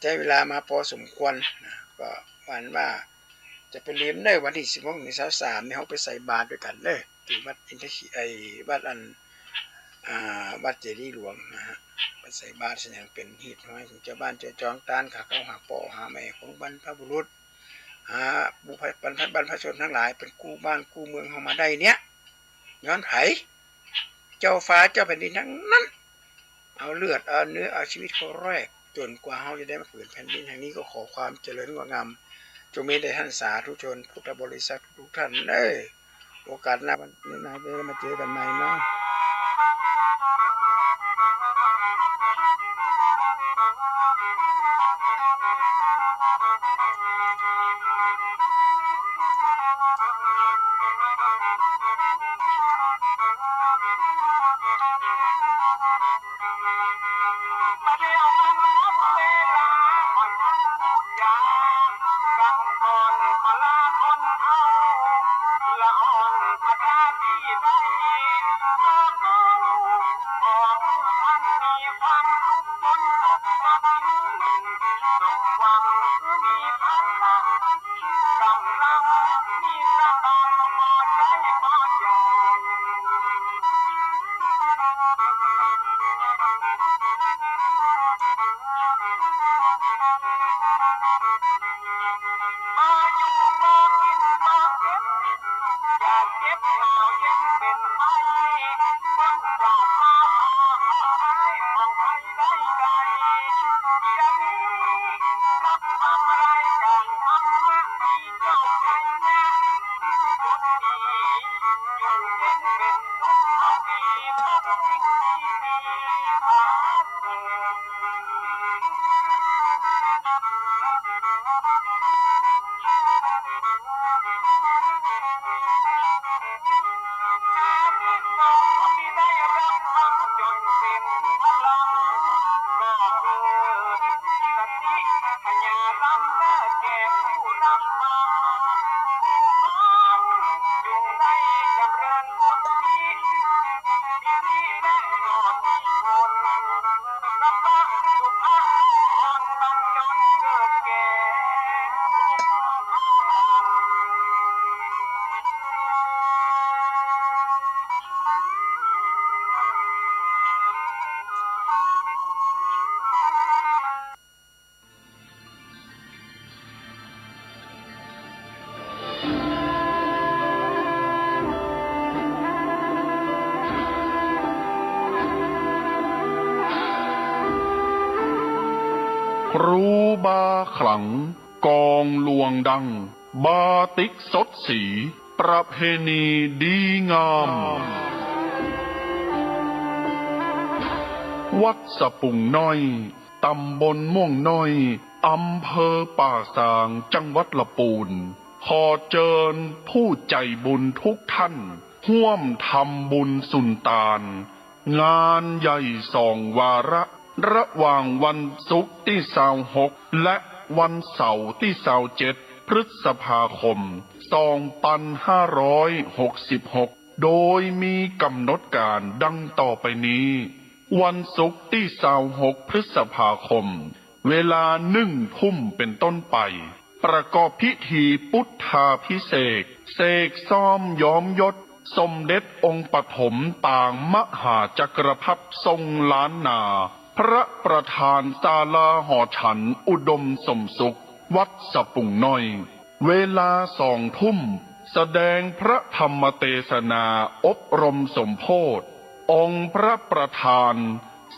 ใจ๊เวลามาปอสมควรนะ ก็หวังว่าจะเป๋นลืมเน่อ วันตี้สิบหกเถิงซาวสามนี่ เฮาไปใส่บาตรตวยกั๋นเน่อ ตี้วัดอินทขี ไอ้ วัดอัน อ่า วัดเจดีย์หลวงนะฮะ ไปใส่บาตรใส่หยังเป๋นฮีตฮอยเถิงจาวบ้านจาวจอง ตานค่าข้าวหาป้อหาแม่ของบรรพบุรุษ หาบุพ บรรพ บรรพชนตังหลาย เปิ้นกู้บ้านกู้เมืองเฮามาได้เนี่ย ย้อนใผ เจ้าฟ้าเจ้าแผ่นดินตังนั้น เอาเลือดเอาเนื้อเอาจีวิตเขาแลก จ๋นกว่าเฮาจะได้มาผืนแผ่นดินแห่งนี้ ก็ขอความเจริญงอกงาม จงมีแด่ต้านสาธุชนพุทธบริษัททุกๆ ต้านเน่อ โอกาสหน้าวันนี้นะ จะได้มาเจอกั๋นใหม่เนาะ ครูบาขลัง กองลวงดัง บาติกสดสี ประเพณีดีงาม วัดสะปุงน้อย ต๋ำบลม่วงน้อย อำเภอป่าซาง จังหวัดละปูน ขอเจิญผู้ใจ๋บุญทุกต้าน ฮ่วมทำบุญสุนตาน งานใหญ่สองวาระ ระหว่างวันศุกร์ตี้ซาวหก และวันเสาร์ตี้ซาวเจ็ด พฤษภาคม สองปันห้าร้อยหกสิบหก โดยมีก๋ำหนดก๋านดังต่อไปนี้ วันศุกร์ตี้ซาวหก พฤษภาคม เวลาหนึ่งทุ่มเป๋นต้นไป ประกอบพิธีปุทธาภิเษก เสกซ่อมย้อมยศ สมเด็จองค์ปฐมปางมหาจักรพรรดิทรงล้านนา พระประธานศาลาหอฉันอุดมสมสุข วัดสะปุงน้อย เวลาสองทุ่ม แสดงพระธรรมเตสนาอบรมสมโภช องค์พระประธาน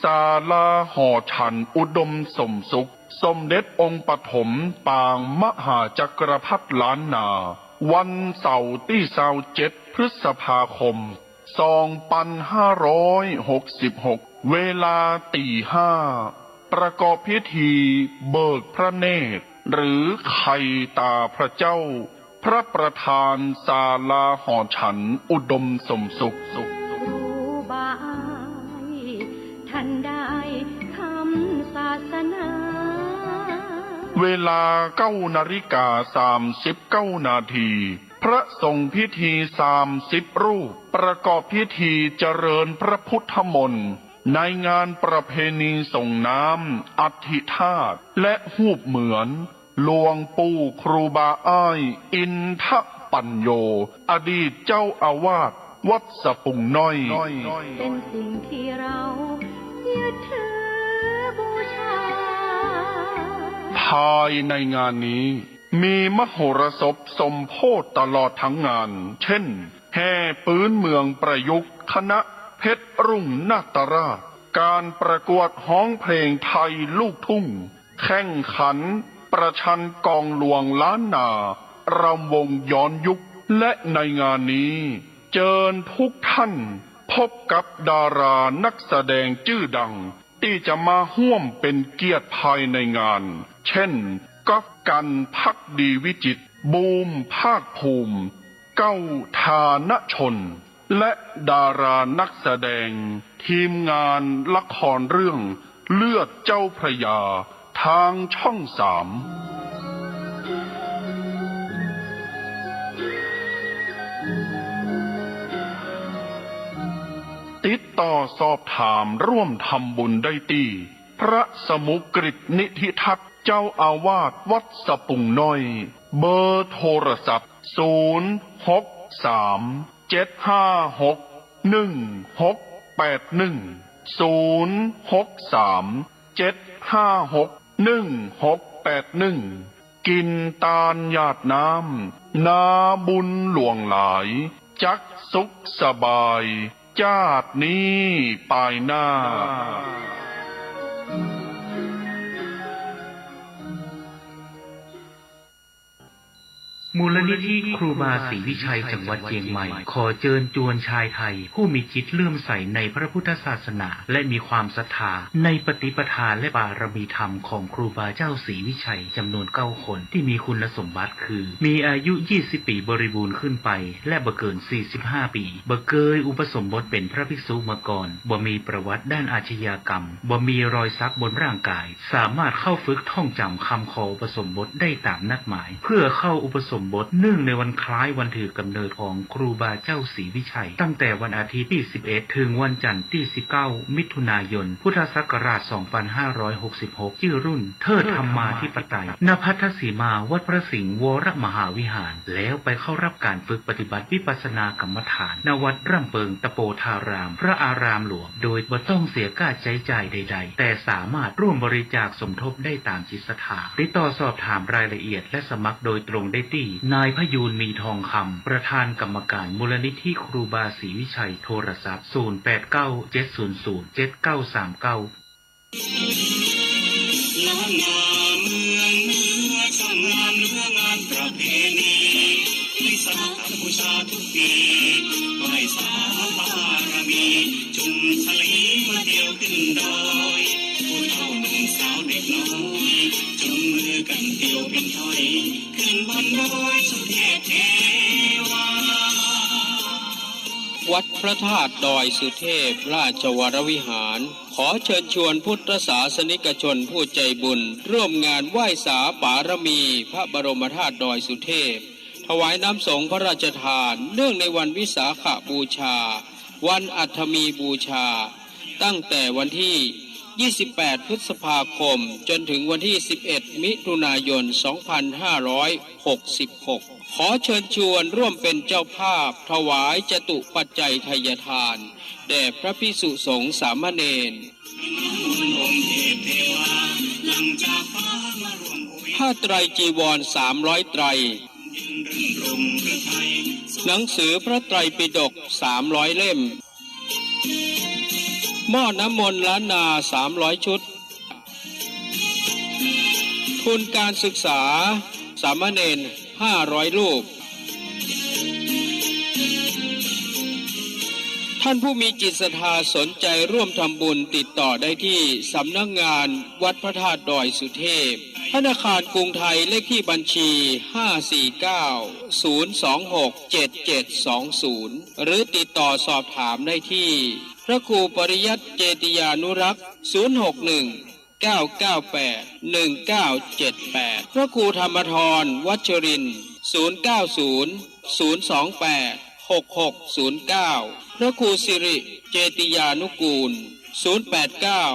ศาลาหอฉันอุดมสมสุข สมเด็จองค์ปฐมปางมหาจักรพรรดิล้านนา วันเสาร์ตี้ซาวเจ็ด พฤษภาคม สองปันห้าร้อยหกสิบหก เวลาตีห้า ประกอบพิธีเบิกพระเนตร หรือไขต๋าพระเจ้า พระประธานศาลาหอฉันอุดมสมสุข ครูบาอายท่านได้คำศาสนา เวลาเก้านาฬิกาสามสิบเก้านาที พระสงฆ์พิธีสามสิบรูป ประกอบพิธีเจริญพระพุทธมนต์ ในงานประเพณีส่งน้ำอัฐิธาตุและฮูปเหมือนหลวงปู่ครูบาอ้ายอินทปัญโญ อดีตเจ้าอาวาสวัดสะปุงน้อย เป็นสิ่งที่เรายึดถือบูชา ภายในงานนี้มีมโหรสพสมโพธิตลอดทั้งงาน เช่น แห่ปื๊นเมืองประยุกต์คณะเพชรรุ่งนาตราช การประกวดฮ้องเพลงไทยลูกทุ่ง แข่งขันประชันกองหลวงล้านนา รำวงย้อนยุค และในงานนี้เจิญทุกท่านพบกับดารานักแสดงจื้อดัง ตี้จะมาฮ่วมเป็นเกียรติภายในงาน เช่น ก๊อฟ กัน ภักดีวิจิตร บูม ภาคภูมิ เก้า ฐานชน และดารานักแสดง ทีมงานละครเรื่องเลือดเจ้าพระยา ทางช่องสาม ติดต่อสอบถามร่วมทำบุญได้ตี้ พระสมุกฤตนิธิทัศน์ เจ้าอาวาสวัดสะปุงน้อย เบอร์โทรศัพท์ ศูนย์ หก สาม เจ็ด ห้า หก หนึ่ง หก แปด หนึ่ง ศูนย์ หก สาม เจ็ด ห้า หก หนึ่ง หก แปด หนึ่ง กิ๋นตานหยาดน้ำ นาบุญหลวงหลาย จักสุขสบาย จาตินี้ปายหน้า มูลนิธิครูบาศรีวิชัยจังหวัดเจียงใหม่ ขอเจิญจวนชายไทย ผู้มีจิตเลื่อมใสในพระพุทธศาสนา และมีความศรัทธาในปฏิปทาและบารมีธรรมของครูบาเจ้าศรีวิชัยจำนวนเก้าคน ตี้มีคุณสมบัติคือ มีอายุยี่สิบปี๋บริบูรณ์ขึ้นไป และบ่เกินสี่สิบห้าปี๋ บ่เกยอุปสมบทเป๋นพระภิกษุมาก่อน บ่มีประวัติด้านอาชญากรรม บ่มีรอยสักบนร่างกาย สามารถเข้าฝึกท่องจ๋ำคำขออุปสมบทได้ต๋ามนัดหมาย เพื่อเข้าอุปสมบทเนื่องในวันคล้ายวันถือกำเนิดของครูบาเจ้าศรีวิชัย ตั้งแต่วันอาทิตย์ตี้สิบเอ็ด เถิงวันจันทร์ตี้สิบเก้า มิถุนายน พุทธศักราชสองพันห้าร้อยหกสิบหก จื้อรุ่นเทิดธรรมาธิปไตย ณ พัทธสีมาวัดพระสิงห์วรมหาวิหาร แล้วไปเข้ารับการฝึกปฏิบัติวิปัสสนากรรมฐาน ณ วัดร่ำเปิงตะโปธาราม พระอารามหลวง โดยบ่ต้องเสียค่าใจ๊จ่ายใดๆ แต่สามารถร่วมบริจาคสมทบได้ต๋ามจิตศรัทธา ติดต่อสอบถามรายละเอียดและสมัครโดยตรงได้ตี้ นายพยูน มีทองคำ ประธานกรรมการมูลนิธิครูบาศรีวิชัย โทรศัพท์ ศูนย์ แปด เก้า เจ็ด ศูนย์ ศูนย์ เจ็ด เก้า สาม เก้า ล้านนาเมืองเหนือ ช่างงามเนื้องานประเพณี วิสาขบูชาทุกปี ไหว้สาบารมี จุ่มสลีมาเที่ยวขึ้นดอย ผู้เฒ่าหนุ่มสาวเด็กน้อย จุ่มมือกันเที่ยวเพ็ญถ้อย ขึ้นบนดอยสุเทพเทวา วัดพระธาตุดอยสุเทพราชวรวิหาร ขอเชิญชวนพุทธศาสนิกชนผู้ใจบุญ ร่วมงานไหว้สาบารมีพระบรมธาตุดอยสุเทพ ถวายน้ำสงฆ์พระราชทาน เนื่องในวันวิสาขบูชา วันอัฐมีบูชา ตั้งแต่วันที่ยี่สิบแปดพฤษภาคม จนถึงวันที่สิบเอ็ดมิถุนายน สองพันห้าร้อยหกสิบหก ขอเชิญชวนร่วมเป็นเจ้าภาพถวายจตุปัจจัยไทยทาน แด่พระภิกษุสงฆ์สามเณร ผ้าไตรจีวรสามร้อยไตร หนังสือพระไตรปิฎกสามร้อยเล่ม หม้อน้ำมนต์ล้านนาสามร้อยชุด ทุนการศึกษาสามเณรห้าร้อยรูป ท่านผู้มีจิตศรัทธาสนใจร่วมทำบุญติดต่อได้ที่สำนักงานวัดพระธาตุดอยสุเทพ ธนาคารกรุงไทย เลขที่บัญชี ห้าสี่เก้า ศูนย์สองหก เจ็ดเจ็ดสองศูนย์ หรือติดต่อสอบถามได้ที่ พระครูปริยัติเจติยานุรักษ์ ศูนย์หกหนึ่ง เก้าเก้าแปด หนึ่งเก้าเจ็ดแปด พระครูธรรมธร วัชรินทร์ ศูนย์เก้าศูนย์ ศูนย์สองแปด หกหกศูนย์เก้า พระครูสิริเจติยานุกูล ศูนย์แปดเก้า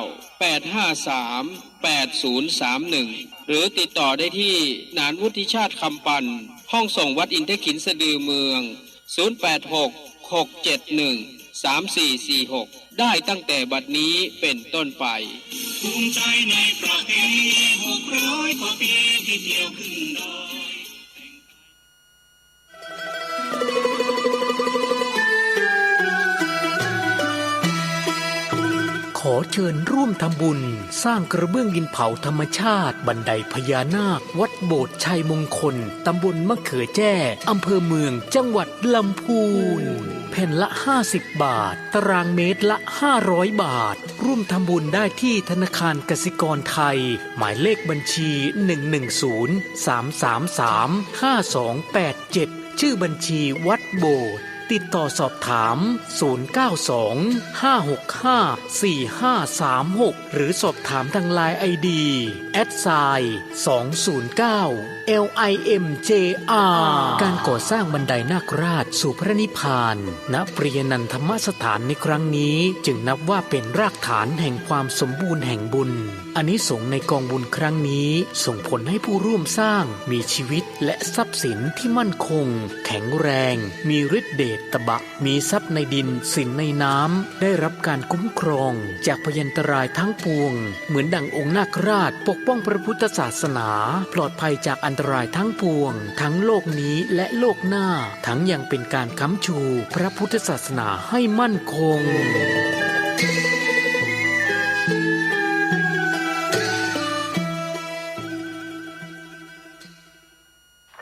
แปดห้าสาม แปดศูนย์สามหนึ่ง หรือติดต่อได้ที่หนานวุฒิชาติ คำปัน ห้องส่งวัดอินทขิลสะดือเมือง ศูนย์แปดหก หกเจ็ดหนึ่ง สามสี่สี่หก ได้ตั้งแต่บัดนี้เป็นต้นไป ภูมิใจในประเพณีหกร้อยกว่าปีที่เที่ยวขึ้นดอย ขอเชิญร่วมทำบุญสร้างกระเบื้องดินเผาธรรมชาติบันไดพญานาค วัดโบสถ์ชัยมงคล ตำบลมะเขือแจ้ อำเภอเมือง จังหวัดลำพูน แผ่นละห้าสิบบาท ตารางเมตรละห้าร้อยบาท ร่วมทำบุญได้ที่ธนาคารกสิกรไทย หมายเลขบัญชี หนึ่งหนึ่งศูนย์ สามสามสาม ห้าสองแปดเจ็ด ชื่อบัญชีวัดโบสถ์ ติดต่อสอบถาม ศูนย์เก้าสอง ห้าหกห้า สี่ห้าสามหก หรือสอบถามทางไลน์ ไอดี แอทไซน์ สองศูนย์เก้า แอล ไอ เอ็ม เจ อาร์ การก่อสร้างบันไดนาคราชสู่พระนิพพาน ณ ปริยนันทธรรมสถานในครั้งนี้ จึงนับว่าเป็นรากฐานแห่งความสมบูรณ์แห่งบุญ อานิสงส์ในกองบุญครั้งนี้ส่งผลให้ผู้ร่วมสร้างมีชีวิตและทรัพย์สินที่มั่นคง แข็งแรง มีฤทธิ์เดชตบะ มีทรัพย์ในดินสินในน้ำ ได้รับการคุ้มครองจากพยันตรายทั้งปวง เหมือนดั่งองค์นาคราชปกป้องพระพุทธศาสนา ปลอดภัยจากอันตรายทั้งปวง ทั้งโลกนี้และโลกหน้า ทั้งยังเป็นการค้ำชูพระพุทธศาสนาให้มั่นคง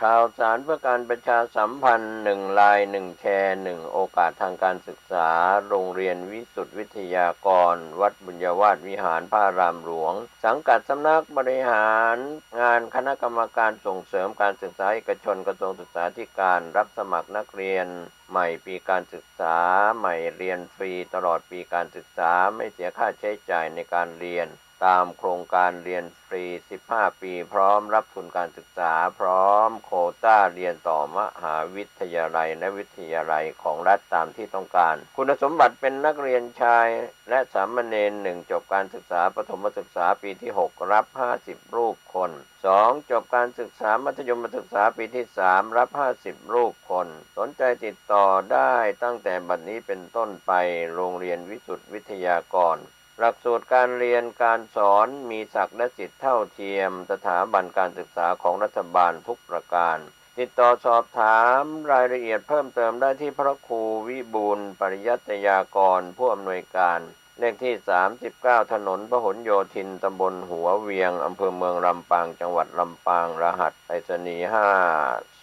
ข่าวสารเพื่อการประชาสัมพันธ์ หนึ่งไลน์ หนึ่งแชร์ หนึ่งโอกาสทางการศึกษา โรงเรียนวิสุทธิวิทยากร วัดบุญญาวาสวิหารพระอารามหลวง สังกัดสำนักบริหารงานคณะกรรมการส่งเสริมการศึกษาเอกชน กระทรวงศึกษาธิการ รับสมัครนักเรียนใหม่ปีการศึกษาใหม่ เรียนฟรีตลอดปีการศึกษา ไม่เสียค่าใช้จ่ายในการเรียน ตามโครงการเรียนฟรี สิบห้าปี พร้อมรับทุนการศึกษา พร้อมโควต้าเรียนต่อมหาวิทยาลัยและวิทยาลัยของรัฐตามที่ต้องการ คุณสมบัติเป็นนักเรียนชายและสามเณร หนึ่ง จบการศึกษาประถมศึกษาปีที่หก รับห้าสิบรูปคน สอง จบการศึกษามัธยมศึกษาปีที่สาม รับห้าสิบรูปคน สนใจติดต่อได้ตั้งแต่บัดนี้เป็นต้นไป โรงเรียนวิสุทธิวิทยากร หลักสูตรการเรียนการสอนมีศักดิ์และสิทธิ์เท่าเทียม สถาบันการศึกษาของรัฐบาลทุกประการ ติดต่อสอบถามรายละเอียดเพิ่มเติมได้ที่พระครูวิบูลย์ปริยัตยากร ผู้อำนวยการ เลขที่สามสิบเก้า ถนนพหลโยธิน ตำบลหัวเวียง อำเภอเมืองลำปาง จังหวัดลำปาง รหัสไปรษณีย์ ห้า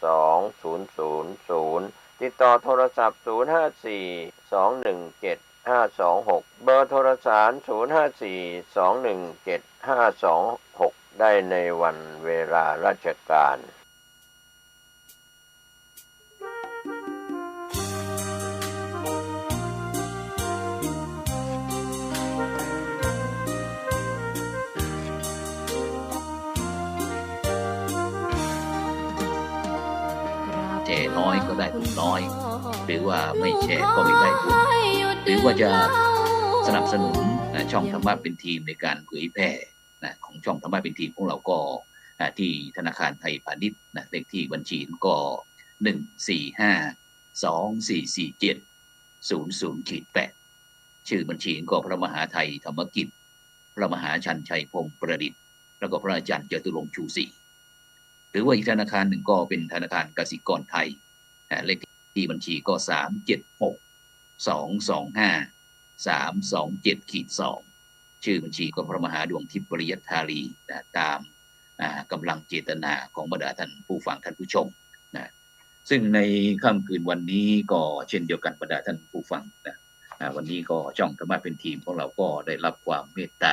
สองศูนย์ศูนย์ศูนย์ ติดต่อโทรศัพท์ ศูนย์ห้าสี่ สองหนึ่งเจ็ด ห้าสองหก เบอร์โทรสาร ศูนย์ห้าสี่ สองหนึ่งเจ็ด ห้าสองหก ได้ในวันเวลาราชการ แชร์น้อยก็ได้บุญน้อย หรือว่าไม่แชร์ก็ไม่ได้บุญ หรือว่าจะสนับสนุนนะ ช่องธรรมะเป็นทีมในการเผยแผ่นะ ของช่องธรรมะเป็นทีมของเราก็อ่า ที่ธนาคารไทยพาณิชย์นะ เลขที่บัญชีก็ หนึ่งสี่ห้า สองสี่สี่เจ็ด ศูนย์ศูนย์ขีดแปด ชื่อบัญชีก็พระมหาไทยธรรมกิจ พระมหาชันชัยพรหมประดิษฐ์ แล้วก็พระอาจารย์จตุรงค์ ชูศรี หรือว่าอีกธนาคารหนึ่งก็เป็นธนาคารกสิกรไทย อ่า เลขที่บัญชีก็ สามเจ็ดหก สองสองห้า สามสองเจ็ดขีดสอง ชื่อบัญชีก็พระมหาดวงทิพย์ ปริยัตถาลี นะ ตาม อ่า กำลังเจตนาของบรรดาท่านผู้ฟังท่านผู้ชม นะ ซึ่งในค่ำคืนวันนี้ก็เช่นเดียวกันบรรดาท่านผู้ฟัง นะ อ่า วันนี้ก็ช่องธรรมะเป็นทีมของเราก็ได้รับความเมตตา